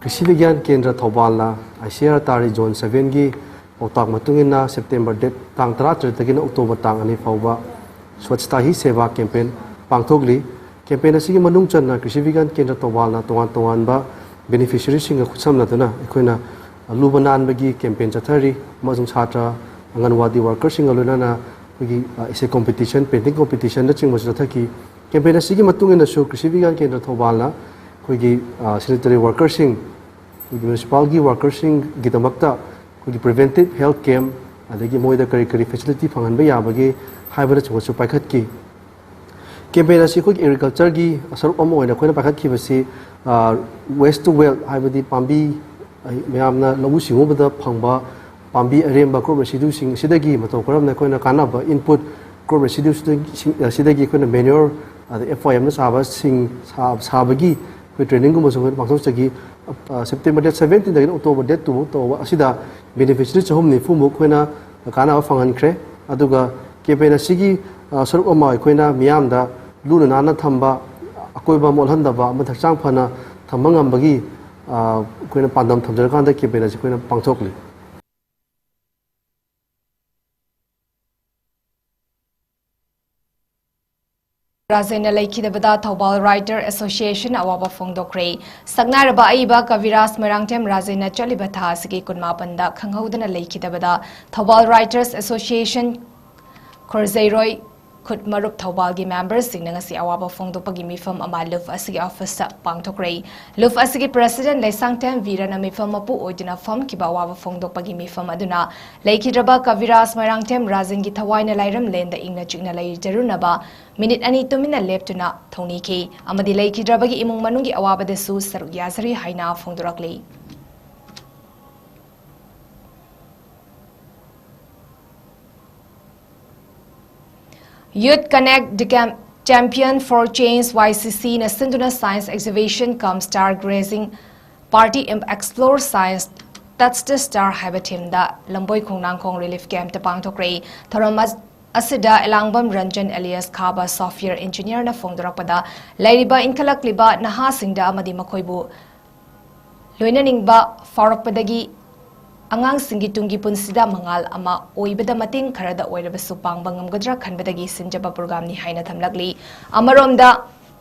ꯀ꯭ꯔꯤꯁꯤ ꯕꯤꯒ꯭ꯌꯥꯟ ꯀꯦꯟꯗ꯭ꯔ ꯊꯧꯕꯥꯜꯅ ꯑꯥꯏ ꯁꯤ ꯑꯥꯔ ꯇꯥꯔꯤ ꯖꯣꯟ ꯁꯚꯦꯟꯒꯤ ꯄꯥꯎꯇꯥꯛ ꯃꯇꯨꯡ ꯏꯟꯅ ꯁꯦꯞꯇꯦꯝꯕꯔ ꯗꯦꯠ ꯇꯥꯡ ꯇꯔꯥꯇꯔꯦꯠꯇꯒꯤꯅ ꯑꯣꯛꯇꯣꯕꯔ ꯇꯥꯡ ꯑꯅꯤ ꯐꯥꯎꯕ ꯁ꯭ꯋꯆꯇꯥ ꯍꯤ ꯁꯦꯕꯥ campaign ꯄꯥꯡꯊꯣꯛꯂꯤ꯫ Campaign ꯑꯁꯤꯒꯤ ꯃꯅꯨꯡ ꯆꯟꯅ ꯀ꯭ꯔꯤꯁꯤ ꯕꯤꯒ꯭ꯌꯥꯟ ꯀꯦꯟꯗ꯭ꯔ ꯊꯧꯕꯥꯜꯅ ꯇꯣꯉꯥꯟ ꯇꯣꯉꯥꯟꯕ beneficiaryꯁꯤꯡꯒ ꯈꯨꯠꯁꯝꯅꯗꯨꯅ ꯑꯩꯈꯣꯏꯅ ꯂꯨꯕ ꯅꯥꯟꯕꯒꯤ campaign ꯆꯠꯊꯔꯤ, ꯑꯃꯁꯨꯡ ꯁꯥꯇ꯭ꯔ, ꯑꯪꯒꯟꯋꯥꯗꯤ workerꯁꯤꯡꯒ ꯂꯣꯏꯅꯅ ꯑꯩꯈꯣꯏꯒꯤ, ꯑ, essay competition, painting competitionꯅꯆꯤꯡꯕꯁꯨ ꯆꯠꯊꯈꯤ꯫ Campaign ꯑꯁꯤꯒꯤ ꯃꯇꯨꯡ ꯏꯟꯅꯁꯨ ꯀ꯭ꯔꯤꯁꯤ ꯕꯤꯒ꯭ꯌꯥꯟ ꯀꯦꯟꯗ꯭ꯔ ꯊꯧꯕꯥꯜꯅ ꯑꯩꯈꯣꯏꯒꯤ, ꯑ, sanitary workerꯁꯤꯡ, ꯑꯩꯈꯣꯏꯒꯤ municipalꯒꯤ workerꯁꯤꯡꯒꯤꯗꯃꯛꯇ ꯑꯩꯈꯣꯏꯒꯤ preventive health camp, ꯑꯗꯒꯤ ꯃꯣꯏꯗ ꯀꯔꯤ ꯀꯔꯤ ꯐꯦꯁꯤꯂꯤꯇꯤ ꯐꯪꯍꯟꯕ ꯌꯥꯕꯒꯦ ꯍꯥꯏꯕꯅꯆꯤꯡꯕꯁꯨ ꯄꯥꯏꯈꯠꯈꯤ꯫ ꯀꯦꯝꯄꯦꯟ ꯑꯁꯤ ꯑꯩꯈꯣꯏꯒꯤ ꯑꯦꯒ꯭ꯔꯤꯀꯜꯆꯔꯒꯤ ꯁꯔꯨꯛ ꯑꯃ ꯑꯣꯏꯅ ꯑꯩꯈꯣꯏꯅ ꯄꯥꯏꯈꯠꯈꯤꯕꯁꯤ, ꯋꯦꯁ ꯇꯨ ꯋꯦꯜ, ꯍꯥꯏꯕꯗꯤ ꯄꯥꯝꯕꯤ, ꯑꯩ, ꯃꯌꯥꯝꯅ ꯂꯧꯎ ꯁꯤꯡꯎꯕꯗ ꯐꯪꯕ ꯄꯥꯝꯕꯤ ꯑꯔꯦꯝꯕ, ꯀ꯭ꯔꯣꯞ ꯔꯦꯁꯤꯗ꯭ꯌꯨꯁꯤꯡ ꯑꯁꯤꯗꯒꯤ ꯃꯇꯧ ꯀꯔꯝꯅ ꯑꯩꯈꯣꯏꯅ ꯀꯥꯟꯅꯕ ꯏꯟꯄꯨꯠ, ꯀ꯭ꯔꯣꯞ ꯔꯦꯁꯤꯗ꯭ꯌꯨꯁꯤꯡ ꯑꯁꯤꯗꯒꯤ ꯑꯩꯈꯣꯏꯅ ꯃꯦꯅ꯭ꯌꯣꯔ, ꯑꯗ ꯑꯦꯐ ꯋꯥꯏ ꯑꯦꯝꯅ ꯁꯥꯕꯁꯤꯡ ꯁꯥ-, ꯁꯥꯕꯒꯤ ꯑꯩꯈꯣꯏ ꯇ꯭ꯔꯦꯅꯤꯡꯒꯨꯝꯕꯁꯨ ꯑꯩꯈꯣꯏꯅ ꯄꯥꯡꯊꯣꯛꯆꯈꯤ꯫ ꯑ, ꯁꯦꯞꯇꯦꯝꯕꯔ ꯗꯦꯠ ꯁꯕꯦꯟꯇꯤꯟꯗꯒꯤꯅ ꯑꯣꯛꯇꯣꯕꯔ ꯗꯦꯠ ꯇꯨ ꯐꯥꯎ ꯇꯧꯕ ꯑꯁꯤꯗ ꯕꯦꯅꯤꯐꯤꯁꯔꯤ ꯆꯍꯨꯝ ꯅꯤꯐꯨꯃꯨꯛ ꯑꯩꯈꯣꯏꯅ ꯀꯥꯟꯅꯕ ꯐꯪꯍꯟꯈ꯭ꯔꯦ꯫ ꯑꯗꯨꯒ ꯀꯦꯝꯄꯦꯟ ꯑꯁꯤꯒꯤ, ꯑ, ꯁꯔꯨꯛ ꯑꯃ ꯑꯩꯈꯣꯏꯅ ꯃꯤꯌꯥꯝꯗ ꯂꯨꯅ ꯅꯥꯟꯅ ꯊꯝꯕ, ꯑꯀꯣꯏꯕ ꯃꯣꯠꯍꯟꯗꯕ ꯑꯃꯗꯤ ꯍꯛꯆꯥꯡ ꯐꯅ ꯊꯝꯕ ꯉꯝꯕꯒꯤ, ꯑ, ꯑꯩꯈꯣꯏꯅ ꯄꯥꯟꯗꯝ ꯊꯝꯖꯔꯀꯥꯟꯗ ꯀꯦꯝꯄꯦꯟ ꯑꯁꯤ ꯑꯩꯈꯣꯏꯅ ꯄꯥꯡꯊꯣꯛꯂꯤ꯫ ꯔꯥꯖꯦꯟꯅ ꯂꯩꯈꯤꯗꯕꯗ ꯊꯧꯕꯥꯜ ꯔꯥꯏꯇꯔ ꯑꯦꯁꯣꯁꯤꯌꯦꯁꯟ ꯑꯋꯥꯕ ꯐꯣꯡꯗꯣꯛꯈ꯭ꯔꯦ꯫ ꯁꯛꯅꯥꯏꯔꯕ ꯑꯏꯕ ꯀꯕꯤꯔꯥꯖ ꯃꯣꯏꯔꯥꯡꯊꯦꯝ ꯔꯥꯖꯦꯟꯅ ꯆꯠꯂꯤꯕ ꯊꯥ ꯑꯁꯤꯒꯤ ꯀꯨꯟꯃꯥꯄꯟꯗ ꯈꯪꯍꯧꯗꯅ ꯂꯩꯈꯤꯗꯕꯗ ꯊꯧꯕꯥꯜ ꯔꯥꯏꯇꯔꯁ ꯑꯦꯁꯣꯁꯤꯌꯦꯁꯟ ꯈꯣꯔꯖꯩꯔꯣꯏ ꯈꯨꯠ ꯃꯔꯨꯞ ꯊꯧꯕꯥꯜꯒꯤ ꯃꯦꯝꯕꯔꯁꯤꯡꯅ ꯉꯁꯤ ꯑꯋꯥꯕ ꯐꯣꯡꯗꯣꯛꯄꯒꯤ ꯃꯤꯐꯝ ꯑꯃ ꯂꯨꯞ ꯑꯁꯤꯒꯤ ꯑꯣꯐꯤꯁꯇ ꯄꯥꯡꯊꯣꯛꯈ꯭ꯔꯦ꯫ ꯂꯨꯞ ꯑꯁꯤꯒꯤ ꯄ꯭ꯔꯦꯁꯤꯗꯦꯟ ꯂꯩꯁꯥꯡꯊꯦꯝ ꯚꯤꯔꯅ ꯃꯤꯐꯝ ꯃꯄꯨ ꯑꯣꯏꯗꯨꯅ ꯐꯝꯈꯤꯕ ꯑꯋꯥꯕ ꯐꯣꯡꯗꯣꯛꯄꯒꯤ ꯃꯤꯐꯝ ꯑꯗꯨꯅ ꯂꯩꯈꯤꯗ꯭ꯔꯕ ꯀꯕꯤꯔꯥꯖ ꯃꯣꯏꯔꯥꯡꯊꯦꯝ ꯔꯥꯖꯦꯟꯒꯤ ꯊꯋꯥꯏꯅ ꯂꯥꯏꯔꯝꯂꯦꯟꯗ ꯏꯪꯅ ꯆꯤꯛꯅ ꯂꯩꯖꯔꯨꯅꯕ ꯃꯤꯅꯤꯠ ꯑꯅꯤ ꯇꯨꯃꯤꯟꯅ ꯂꯦꯞꯇꯨꯅ ꯊꯧꯅꯤꯈꯤ ꯑꯃꯗꯤ ꯂꯩꯈꯤꯗ꯭ꯔꯕꯒꯤ ꯏꯃꯨꯡ ꯃꯅꯨꯡꯒꯤ ꯑꯋꯥꯕꯗꯁꯨ ꯁꯔꯨꯛ ꯌꯥꯖꯔꯤ ꯍꯥꯏꯅ ꯐꯣꯡꯗꯣꯔꯛꯂꯤ꯫ Youth Connect, the Cam-, Champion for Change, Y C C ꯅ ꯁꯤꯟꯗꯨꯅ Science Exhibition cum Star Gazing Party in Explore Science, Touch the Star ꯍꯥꯏꯕ ꯊꯤꯝꯗ ꯂꯝꯕꯣꯏ ꯈꯣꯡꯅꯥꯡꯈꯣꯡ ꯔꯤꯂꯤꯐ ꯀꯦꯝꯞꯇ ꯄꯥꯡꯊꯣꯛꯈ꯭ꯔꯦ꯫ ꯊꯧꯔꯝ ꯑꯁ-, ꯑꯁꯤꯗ ꯑꯦꯂꯥꯡꯕꯝ ꯔꯟꯖꯟ ꯑꯦꯂꯤꯌꯥꯁ ꯈꯥꯕ ꯁꯣꯐꯋꯦꯌꯔ ꯏꯟꯖꯤꯅꯤꯌꯔꯅ ꯐꯣꯡꯗꯣꯔꯛꯄꯗ, ꯂꯩꯔꯤꯕ ꯏꯟꯈꯠꯂꯛꯂꯤꯕ ꯅꯍꯥꯁꯤꯡꯗ ꯑꯃꯗꯤ ꯃꯈꯣꯏꯕꯨ ꯂꯣꯏꯅꯅꯤꯡꯕ ꯐꯥꯎꯔꯛꯄꯗꯒꯤ ꯑꯉꯥꯡꯁꯤꯡꯒꯤ ꯇꯨꯡꯒꯤ ꯄꯨꯟꯁꯤꯗ ꯃꯉꯥꯜ ꯑꯃ ꯑꯣꯏꯕꯗ ꯃꯇꯦꯡ ꯈꯔꯗ ꯑꯣꯏꯔꯕꯁꯨ ꯄꯥꯡꯕ ꯉꯝꯒꯗ꯭ꯔꯥ ꯈꯟꯕꯗꯒꯤ ꯁꯤꯟꯖꯕ ꯄ꯭ꯔꯣꯒ꯭ꯔꯥꯝꯅꯤ ꯍꯥꯏꯅ ꯊꯝꯂꯛꯂꯤ꯫ ꯑꯃꯔꯣꯝꯗ,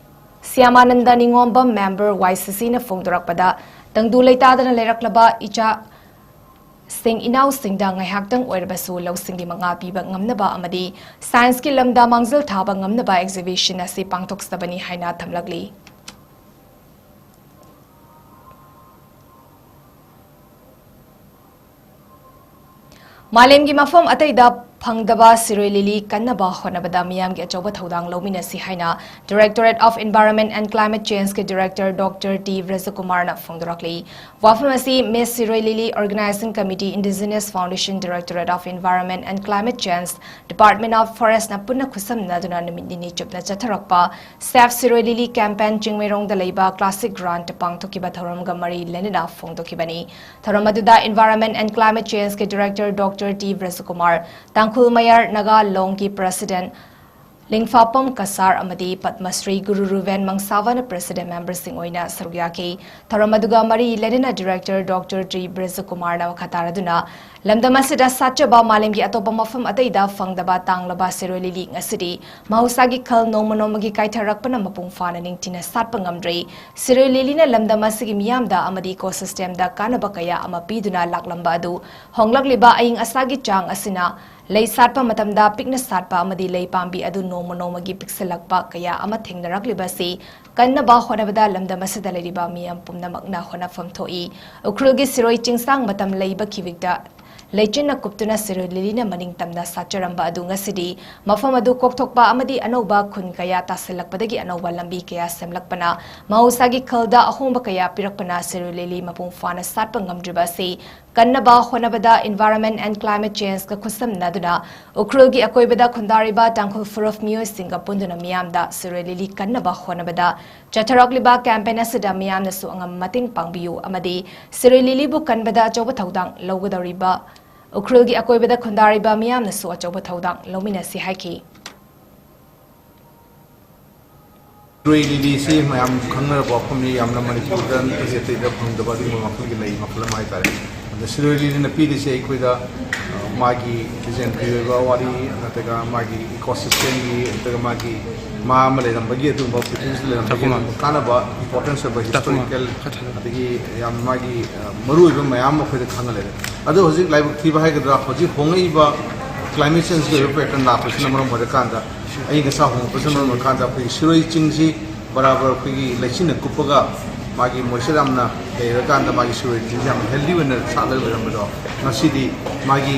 ꯁ꯭ꯌꯥꯃꯥꯅꯟꯗ ꯅꯤꯉꯣꯝꯕꯝ, ꯃꯦꯝꯕꯔ, ꯋꯥꯏ ꯁꯤ ꯁꯤꯅ ꯐꯣꯡꯗꯣꯔꯛꯄꯗ, ꯇꯪꯗꯨ ꯂꯩꯇꯥꯗꯅ ꯂꯩꯔꯛꯂꯕ ꯏꯆꯥꯁꯤꯡ ꯏꯅꯥꯎꯁꯤꯡꯗ ꯉꯥꯏꯍꯥꯛꯇꯪ ꯑꯣꯏꯔꯕꯁꯨ ꯂꯧꯁꯤꯡꯒꯤ ꯃꯉꯥ ꯄꯤꯕ ꯉꯝꯅꯕ ꯑꯃꯗꯤ ꯁꯥꯏꯟꯁꯀꯤ ꯂꯝꯗ ꯃꯥꯡꯖꯤꯜ ꯊꯥꯕ ꯉꯝꯅꯕ ꯑꯦꯛꯖꯤꯕꯤꯁꯟ ꯑꯁꯤ ꯄꯥꯡꯊꯣꯛꯆꯕꯅꯤ ꯍꯥꯏꯅ ꯊꯝꯂꯛꯂꯤ꯫ ꯃꯥꯂꯦꯝꯒꯤ ꯃꯐꯝ ꯑꯇꯩꯗ ꯐꯪꯗꯕ ꯁꯤꯔꯣꯏ ꯂꯤꯂꯤ ꯀꯟꯅꯕ ꯍꯣꯠꯅꯕꯗ ꯃꯤꯌꯥꯝꯒꯤ ꯑꯆꯧꯕ ꯊꯧꯗꯥꯡ ꯂꯧꯃꯤꯟꯅꯁꯤ ꯍꯥꯏꯅ Directorate of Environment and Climate Change ꯀꯤ Director Doctor T ꯕ꯭ꯔꯖꯀꯨꯃꯥꯔꯅ ꯐꯣꯡꯗꯣꯔꯛꯂꯤ꯫ ꯋꯥꯐꯝ ꯑꯁꯤ Miss Siroi Lily Organizing Committee, Indigenous Foundation, Directorate of Environment and Climate Change, Department of Forest ꯅ ꯄꯨꯟꯅ ꯈꯨꯠꯁꯝꯅꯗꯨꯅ ꯅꯨꯃꯤꯠ ꯅꯤꯅꯤ ꯆꯨꯞꯅ ꯆꯠꯊꯔꯛꯄ Save Siroi Lily Campaign ꯆꯤꯡꯃꯩꯔꯣꯡꯗ ꯂꯩꯕ Classic Ground ꯇ ꯄꯥꯡꯊꯣꯛꯈꯤꯕ ꯊꯧꯔꯝꯒ ꯃꯔꯤ ꯂꯩꯅꯅ ꯐꯣꯡꯗꯣꯛꯈꯤꯕꯅꯤ꯫ ꯊꯧꯔꯝ ꯑꯗꯨꯗ Environment and Climate Change ꯀꯤ Director Doctor T ꯕ꯭ꯔꯖꯀꯨꯃꯥꯔ, ꯇꯥꯡꯈꯨꯜ ꯃꯌꯥꯔ ꯅꯥꯒꯥ ꯂꯣꯡꯒꯤ President ꯂꯤꯡꯐꯥꯄꯝ ꯀꯁꯥꯔ ꯑꯃꯗꯤ ꯄꯗꯃꯁ꯭ꯔꯤ ꯒꯨꯔꯨ ꯔꯨꯕꯦꯟ ꯃꯪꯁꯥꯕꯅ President member ꯁꯤꯡ ꯑꯣꯏꯅ ꯁꯔꯨꯛ ꯌꯥꯈꯤ꯫ ꯊꯧꯔꯝ ꯑꯗꯨꯒ ꯃꯔꯤ ꯂꯩꯅꯅ Director Doctor T ꯕ꯭ꯔꯖꯀꯨꯃꯥꯔꯅ ꯃꯈꯥ ꯇꯥꯔꯗꯨꯅ, ꯂꯝꯗꯝ ꯑꯁꯤꯗ ꯁꯥꯠꯆꯕ ꯃꯥꯂꯦꯝꯒꯤ ꯑꯇꯣꯞꯄ ꯃꯐꯝ ꯑꯇꯩꯗ ꯐꯪꯗꯕ ꯇꯥꯡꯂꯕ ꯁꯤꯔꯣꯏ ꯂꯤꯂꯤ ꯉꯁꯤꯗꯤ ꯃꯍꯧꯁꯥꯒꯤ ꯈꯜ ꯅꯣꯡꯃ ꯅꯣꯡꯃꯒꯤ ꯀꯥꯏꯊꯔꯛꯄꯅ ꯃꯄꯨꯡ ꯐꯥꯅ ꯅꯤꯡꯊꯤꯅ ꯁꯥꯠꯄ ꯉꯝꯗ꯭ꯔꯦ꯫ ꯁꯤꯔꯣꯏ ꯂꯤꯂꯤꯅ ꯂꯝꯗꯝ ꯑꯁꯤꯒꯤ ꯃꯤꯌꯥꯝꯗ ꯑꯃꯗꯤ ecosystem ꯗ ꯀꯥꯟꯅꯕ ꯀꯌꯥ ꯑꯃ ꯄꯤꯗꯨꯅ ꯂꯥꯛꯂꯝꯕ ꯑꯗꯨ ꯍꯣꯡꯂꯛꯂꯤꯕ ꯑꯏꯪ ꯑꯁꯥꯒꯤ ꯆꯥꯡ ꯑꯁꯤꯅ ꯂꯩ ꯁꯥꯠꯄ ꯃꯇꯝꯗ ꯄꯤꯛꯅ ꯁꯥꯠꯄ ꯑꯃꯗꯤ ꯂꯩ ꯄꯥꯝꯕꯤ ꯑꯗꯨ ꯅꯣꯡꯃ ꯅꯣꯡꯃꯒꯤ ꯄꯤꯛꯁꯤꯜꯂꯛꯄ ꯀꯌꯥ ꯑꯃ ꯊꯦꯡꯅꯔꯛꯂꯤꯕ ꯑꯁꯤ ꯀꯟꯅꯕ ꯍꯣꯠꯅꯕꯗ ꯂꯝꯗꯝ ꯑꯁꯤꯗ ꯂꯩꯔꯤꯕ ꯃꯤꯌꯥꯝ ꯄꯨꯝꯅꯃꯛꯅ ꯍꯣꯠꯅꯐꯝ ꯊꯣꯛꯏ꯫ ꯎꯈ꯭ꯔꯨꯜꯒꯤ ꯁꯤꯔꯣꯏ ꯆꯤꯡꯁꯥꯡ ꯃꯇꯝ ꯂꯩꯕ ꯈꯤꯕꯤꯛꯇ ꯂꯩꯆꯤꯟꯅ ꯀꯨꯞꯇꯨꯅ ꯁꯤꯔꯣꯏ ꯂꯤꯂꯤꯅ ꯃꯅꯤꯡ ꯇꯝꯅ ꯁꯥꯠꯆꯔꯝꯕ ꯑꯗꯨ ꯉꯁꯤꯗꯤ ꯃꯐꯝ ꯑꯗꯨ ꯀꯣꯛꯊꯣꯛꯄ ꯑꯃꯗꯤ ꯑꯅꯧꯕ ꯈꯨꯟ ꯀꯌꯥ ꯇꯥꯁꯤꯜꯂꯛꯄꯗꯒꯤ ꯑꯅꯧꯕ ꯂꯝꯕꯤ ꯀꯌꯥ ꯁꯦꯝꯂꯛꯄꯅ ꯃꯍꯧꯁꯥꯒꯤ ꯈꯜꯗ ꯑꯍꯣꯡꯕ ꯀꯌꯥ ꯄꯤꯔꯛꯄꯅ ꯁꯤꯔꯣꯏ ꯂꯤꯂꯤ ꯃꯄꯨꯡ ꯐꯥꯅ ꯁꯥꯠꯄ ꯉꯝꯗ꯭ꯔꯤꯕ ꯑꯁꯤ ꯀꯟꯅꯕ ꯍꯣꯠꯅꯕꯗ Environment and Climate Change ꯀ ꯈꯨꯠꯁꯝꯅꯗꯨꯅ ꯎꯈ꯭ꯔꯨꯜꯒꯤ ꯑꯀꯣꯏꯕꯗ ꯈꯨꯟꯗꯥꯔꯤꯕ ꯇꯥꯡꯈꯨꯜ ꯐꯨꯔꯨꯞ ꯃꯤꯑꯣꯏꯁꯤꯡꯒ ꯄꯨꯟꯗꯨꯅ ꯃꯤꯌꯥꯝꯗ ꯁꯤꯔꯣꯏ ꯂꯤꯂꯤ ꯀꯟꯅꯕ ꯍꯣꯠꯅꯕꯗ ꯆꯠꯊꯔꯛꯂꯤꯕ campaign ꯑꯁꯤꯗ ꯃꯤꯌꯥꯝꯅꯁꯨ ꯑꯉꯝꯕ ꯃꯇꯦꯡ ꯄꯥꯡꯕꯤꯌꯨ ꯑꯃꯗꯤ ꯁꯤꯔꯣꯏ ꯂꯤꯂꯤꯕꯨ ꯀꯟꯕꯗ ꯑꯆꯧꯕ ꯊꯧꯗꯥꯡ ꯂꯧꯒꯗꯧꯔꯤꯕ ꯎꯈ꯭ꯔꯨꯜꯒꯤ ꯑꯀꯣꯏꯕꯗ ꯈꯨꯟꯗꯥꯔꯤꯕ ꯃꯤꯌꯥꯝꯅꯁꯨ ꯑꯆꯧꯕ ꯊꯧꯗꯥꯡ ꯂꯧꯃꯤꯟꯅꯁꯤ ꯍꯥꯏꯈꯤ꯫ ꯁꯤꯔꯣꯏ ꯂꯤꯂꯤꯁꯤ ꯃꯌꯥꯝ ꯈꯪꯅꯔꯕ ꯋꯥꯐꯝꯅꯤ, ꯌꯥꯝꯅ ꯃꯅꯤꯄꯨꯔꯗ ꯅꯠꯇ꯭ꯔꯒ ꯑꯇꯩꯗ ꯐꯪꯗꯕ ꯑꯗꯨꯒꯨꯝꯕ ꯃꯈꯜꯒꯤ ꯂꯩ ꯃꯈꯜ ꯑꯃ ꯍꯥꯏꯇꯥꯔꯦ꯫ ꯑꯗ ꯁꯤꯔꯣꯏ ꯂꯤꯂꯤꯅ ꯄꯤꯔꯤꯁꯦ ꯑꯩꯈꯣꯏꯗ, ꯑ, ꯃꯥꯒꯤ ꯂꯤꯖꯦꯟꯗꯔꯤ ꯑꯣꯏꯕ ꯋꯥꯔꯤ, ꯅꯠꯇ꯭ꯔꯒ ꯃꯥꯒꯤ ecosystem ꯒꯤ, ꯅꯠꯇ꯭ꯔꯒ ꯃꯥꯒꯤ ꯃꯥ ꯑꯃ ꯂꯩꯔꯝꯕꯒꯤ ꯑꯗꯨꯒꯨꯝꯕ, ꯄ꯭ꯔꯤꯊꯤꯕꯤꯁꯤꯗ ꯂꯩꯔꯝꯕꯒꯤ ꯇꯥꯀꯨꯃꯥ꯫ ꯑꯗꯨꯒꯨꯝꯕ ꯀꯥꯟꯅꯕ, importance ꯑꯣꯏꯕ ꯇꯥꯀꯨꯃꯥ꯫ Historical, ꯈꯊꯅ꯫ ꯑꯗꯒꯤ ꯌꯥꯝ ꯃꯥꯒꯤ, ꯑ, ꯃꯔꯨꯑꯣꯏꯕ ꯃꯌꯥꯝ ꯑꯃ ꯑꯩꯈꯣꯏꯗ ꯈꯪꯍꯜꯂꯦ꯫ ꯑꯗꯣ ꯍꯧꯖꯤꯛ ꯂꯥꯏꯕꯛ ꯊꯤꯕ ꯍꯥꯏꯒꯗ꯭ꯔꯥ, ꯍꯧꯖꯤꯛ ꯍꯣꯡꯂꯛꯏꯕ climate change ꯀꯤ ꯑꯣꯏꯕ pattern ꯂꯥꯛꯄꯁꯤꯅ ꯃꯔꯝ ꯑꯣꯏꯔꯀꯥꯟꯗ, ꯑꯏꯪ ꯑꯁꯥ ꯍꯣꯡꯂꯛꯄꯁꯤꯅ ꯃꯔꯝ ꯑꯣꯏꯔꯀꯥꯟꯗ ꯑꯩꯈꯣꯏꯒꯤ ꯁꯤꯔꯣꯏ ꯆꯤꯡꯁꯤ ꯕꯔꯥꯕꯔ ꯑꯩꯈꯣꯏꯒꯤ ꯂꯩꯆꯤꯟꯅ ꯀꯨꯞꯄꯒ ꯃꯥꯒꯤ ꯃꯣꯏꯆꯔ ꯌꯥꯝꯅ ꯂꯩꯔꯀꯥꯟꯗ ꯃꯥꯒꯤ ꯁꯤꯔꯣꯏ ꯂꯤꯂꯤꯁꯤ ꯌꯥꯝ ꯍꯦꯜꯗꯤ ꯑꯣꯏꯅ ꯁꯥꯠꯂꯒ ꯂꯩꯔꯝꯕꯗꯣ, ꯉꯁꯤꯗꯤ ꯃꯥꯒꯤ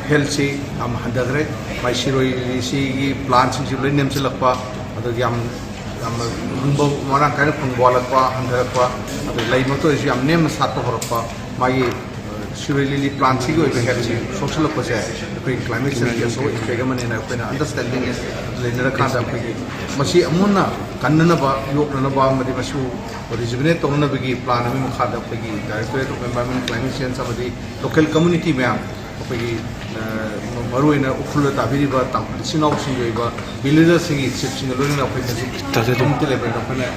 ꯍꯦꯜꯊꯁꯤ ꯌꯥꯝ ꯍꯟꯊꯈ꯭ꯔꯦ꯫ ꯃꯥꯒꯤ ꯁꯤꯔꯣꯏ ꯂꯤꯂꯤꯁꯤꯒꯤ ꯄ꯭ꯂꯥꯟꯁꯤꯡꯁꯤ ꯂꯣꯏ ꯅꯦꯝꯁꯤꯜꯂꯛꯄ, ꯑꯗꯨꯒ ꯌꯥꯝ ꯌꯥꯝꯅ ꯂꯨꯝꯕ, ꯃꯔꯥꯡ ꯀꯥꯏꯅ ꯐꯪꯕ ꯋꯥꯠꯂꯛꯄ, ꯍꯟꯊꯔꯛꯄ, ꯑꯗꯨ ꯂꯩꯃꯛꯇ ꯑꯣꯏꯔꯁꯨ ꯌꯥꯝ ꯅꯦꯝꯅ ꯁꯥꯠꯄ ꯍꯧꯔꯛꯄ, ꯃꯥꯒꯤ ꯁꯤꯔꯣꯏ ꯂꯤꯂꯤ ꯄ꯭ꯂꯥꯟꯁꯤꯒꯤ ꯑꯣꯏꯕ ꯍꯦꯜꯊꯁꯤ ꯁꯣꯛꯆꯜꯂꯛꯄꯁꯦ ꯑꯩꯈꯣꯏ ꯀ꯭ꯂꯥꯏꯃꯦꯠ ꯆꯦꯟꯖꯀꯤ ꯑꯆꯧꯕ ꯏꯝꯄꯦꯛ ꯑꯃꯅꯦꯅ ꯑꯩꯈꯣꯏꯅ ꯑꯟꯗꯔꯁ꯭ꯇꯦꯟꯗꯤꯡ ꯂꯩꯅꯔꯀꯥꯟꯗ ꯑꯩꯈꯣꯏꯒꯤ ꯃꯁꯤ ꯑꯃꯨꯟꯅ ꯀꯟꯅꯅꯕ, ꯌꯣꯛꯅꯅꯕ ꯑꯃꯗꯤ ꯃꯁꯤꯕꯨ ꯔꯤꯖꯨꯕꯤꯅꯦꯠ ꯇꯧꯅꯅꯕꯒꯤ ꯄ꯭ꯂꯥꯟ ꯑꯃꯒꯤ ꯃꯈꯥꯗ ꯑꯩꯈꯣꯏꯒꯤ Directorate of Environment Climate Change ꯑꯃꯗꯤ ꯂꯣꯀꯦꯜ ꯀꯝꯃ꯭ꯌꯨꯅꯤꯇꯤ ꯃꯌꯥꯝ, ꯑꯩꯈꯣꯏꯒꯤ, ꯑ, ꯃꯔꯨꯑꯣꯏꯅ ꯎꯈ꯭ꯔꯨꯜꯗ ꯇꯥꯕꯤꯔꯤꯕ ꯇꯥꯡꯈꯨꯜ ꯏꯆꯤꯟ ꯏꯅꯥꯎꯁꯤꯡꯒꯤ ꯑꯣꯏꯕ ꯚꯤꯂꯦꯖꯔꯁꯤꯡꯒꯤ ꯆꯤꯐꯁꯤꯡꯒ ꯂꯣꯏꯅꯅ ꯑꯩꯈꯣꯏ ꯉꯁꯤ ꯇꯥꯖꯗꯦ꯫ ꯀꯝꯃ꯭ꯌꯨꯅꯤꯇꯤ ꯂꯦꯚꯦꯜꯗ ꯑꯩꯈꯣꯏꯅ,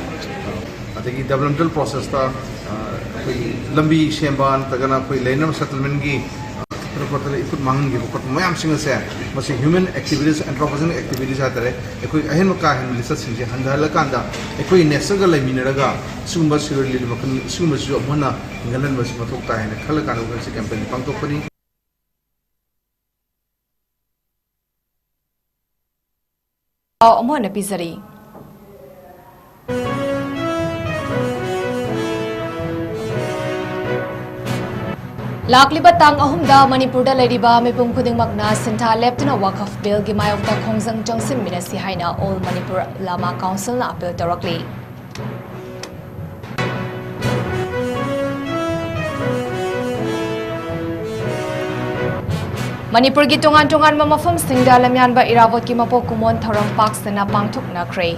ꯑꯗꯒꯤ ꯗꯦꯕꯂꯞꯃꯦꯟꯇꯦꯜ ꯄ꯭ꯔꯣꯁꯦꯁꯇ, ꯑ, ꯑꯩꯈꯣꯏꯒꯤ ꯂꯝꯕꯤ ꯁꯦꯝꯕ ꯅꯠꯇ꯭ꯔꯒꯅ ꯑꯩꯈꯣꯏ ꯂꯩꯅꯕ ꯁꯦꯇꯜꯃꯦꯟꯒꯤ, ꯑ, ꯈꯣꯠꯇꯅ ꯏꯐꯨꯠ ꯃꯥꯡꯍꯟꯈꯤꯕ ꯈꯣꯠꯄ ꯃꯌꯥꯝꯁꯤꯡ ꯑꯁꯦ, ꯃꯁꯤ ꯍ꯭ꯌꯨꯃꯦꯟ ꯑꯦꯛꯇꯤꯚꯤꯇꯤꯁ, ꯑꯦꯟꯊ꯭ꯔꯣꯄꯣꯖꯦꯅꯤꯛ ꯑꯦꯛꯇꯤꯚꯤꯇꯤꯁ ꯍꯥꯏꯇꯥꯔꯦ, ꯑꯩꯈꯣꯏ ꯑꯍꯦꯟꯕ ꯀꯥ ꯍꯦꯟꯕ ꯂꯤꯆꯠꯁꯤꯡꯁꯦ ꯍꯟꯊꯍꯜꯂꯀꯥꯟꯗ ꯑꯩꯈꯣꯏ ꯅꯦꯆꯔꯒ ꯂꯩꯃꯤꯟꯅꯔꯒ ꯁꯤꯒꯨꯝꯕ ꯁꯤꯔꯣꯏ ꯂꯤꯂꯤ ꯃꯈꯜ ꯁꯤꯒꯨꯝꯕꯁꯤꯁꯨ ꯑꯃꯨꯛ ꯍꯟꯅ ꯍꯤꯡꯍꯜꯍꯟꯕꯁꯤ ꯃꯊꯧ ꯇꯥꯏ ꯍꯥꯏꯅ ꯈꯜꯂꯀꯥꯟꯗ ꯑꯩꯈꯣꯏ ꯉꯁꯤ ꯀꯦꯝꯄꯦꯟ ꯄꯥꯡꯊꯣꯛꯄꯅꯤ꯫ ꯄꯥꯎ ꯑꯃꯨꯛ ꯍꯟꯅ ꯄꯤꯖꯔꯤ꯫ ꯂꯥꯛꯂꯤꯕ ꯇꯥꯡ ꯑꯍꯨꯝꯗ ꯃꯅꯤꯄꯨꯔꯗ ꯂꯩꯔꯤꯕ ꯃꯤꯄꯨꯝ ꯈꯨꯗꯤꯡꯃꯛꯅ ꯁꯤꯟꯊꯥ ꯂꯦꯞꯇꯨꯅ ꯋꯥꯀꯐ ꯕꯤꯜꯒꯤ ꯃꯥꯌꯣꯛꯇ ꯈꯣꯡꯖꯪ ꯆꯪꯁꯤꯟꯃꯤꯟꯅꯁꯤ ꯍꯥꯏꯅ ꯑꯣꯜ ꯃꯅꯤꯄꯨꯔ ꯂꯥꯃꯥ ꯀꯥꯎꯟꯁꯤꯜꯅ ꯑꯄꯤꯜ ꯇꯧꯔꯛꯂꯤ꯫ ꯃꯅꯤꯄꯨꯔꯒꯤ ꯇꯣꯉꯥꯟ ꯇꯣꯉꯥꯟꯕ ꯃꯐꯝꯁꯤꯡꯗ ꯂꯝꯌꯥꯟꯕ ꯏꯔꯥꯕꯣꯠꯀꯤ ꯃꯄꯣꯛ ꯀꯨꯝꯑꯣꯟ ꯊꯧꯔꯝ ꯄꯥꯛ ꯁꯟꯅ ꯄꯥꯡꯊꯣꯛꯅꯈ꯭ꯔꯦ꯫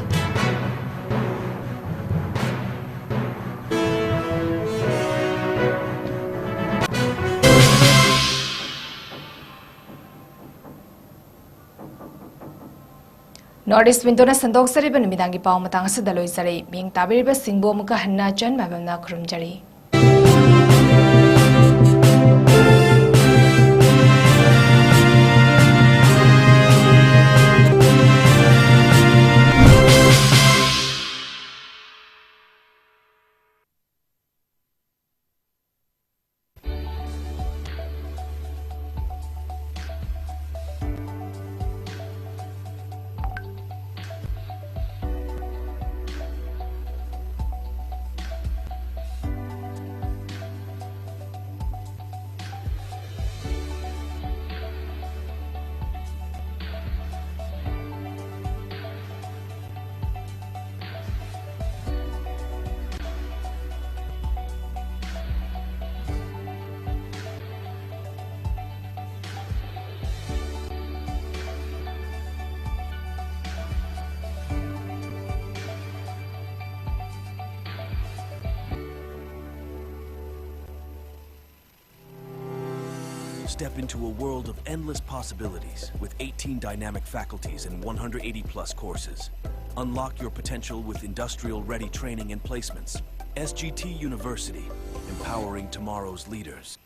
North East Window ꯅ ꯁꯟꯗꯣꯛꯆꯔꯤꯕ ꯅꯨꯃꯤꯗꯥꯡꯒꯤ ꯄꯥꯎ ꯃꯇꯥꯡ ꯑꯁꯤꯗ ꯂꯣꯏꯖꯔꯦ꯫ ꯃꯤꯠꯌꯦꯡ ꯇꯥꯕꯤꯔꯤꯕꯁꯤꯡꯕꯨ ꯑꯃꯨꯛꯀ ꯍꯟꯅ ꯆꯟ ꯃꯥꯏꯕꯝꯅ ꯈꯨꯔꯨꯝꯖꯔꯤ꯫ Step into a world of endless possibilities with eighteen dynamic faculties and one hundred eighty plus courses. Unlock your potential with industrial ready training and placements. S G T University, empowering tomorrow's leaders.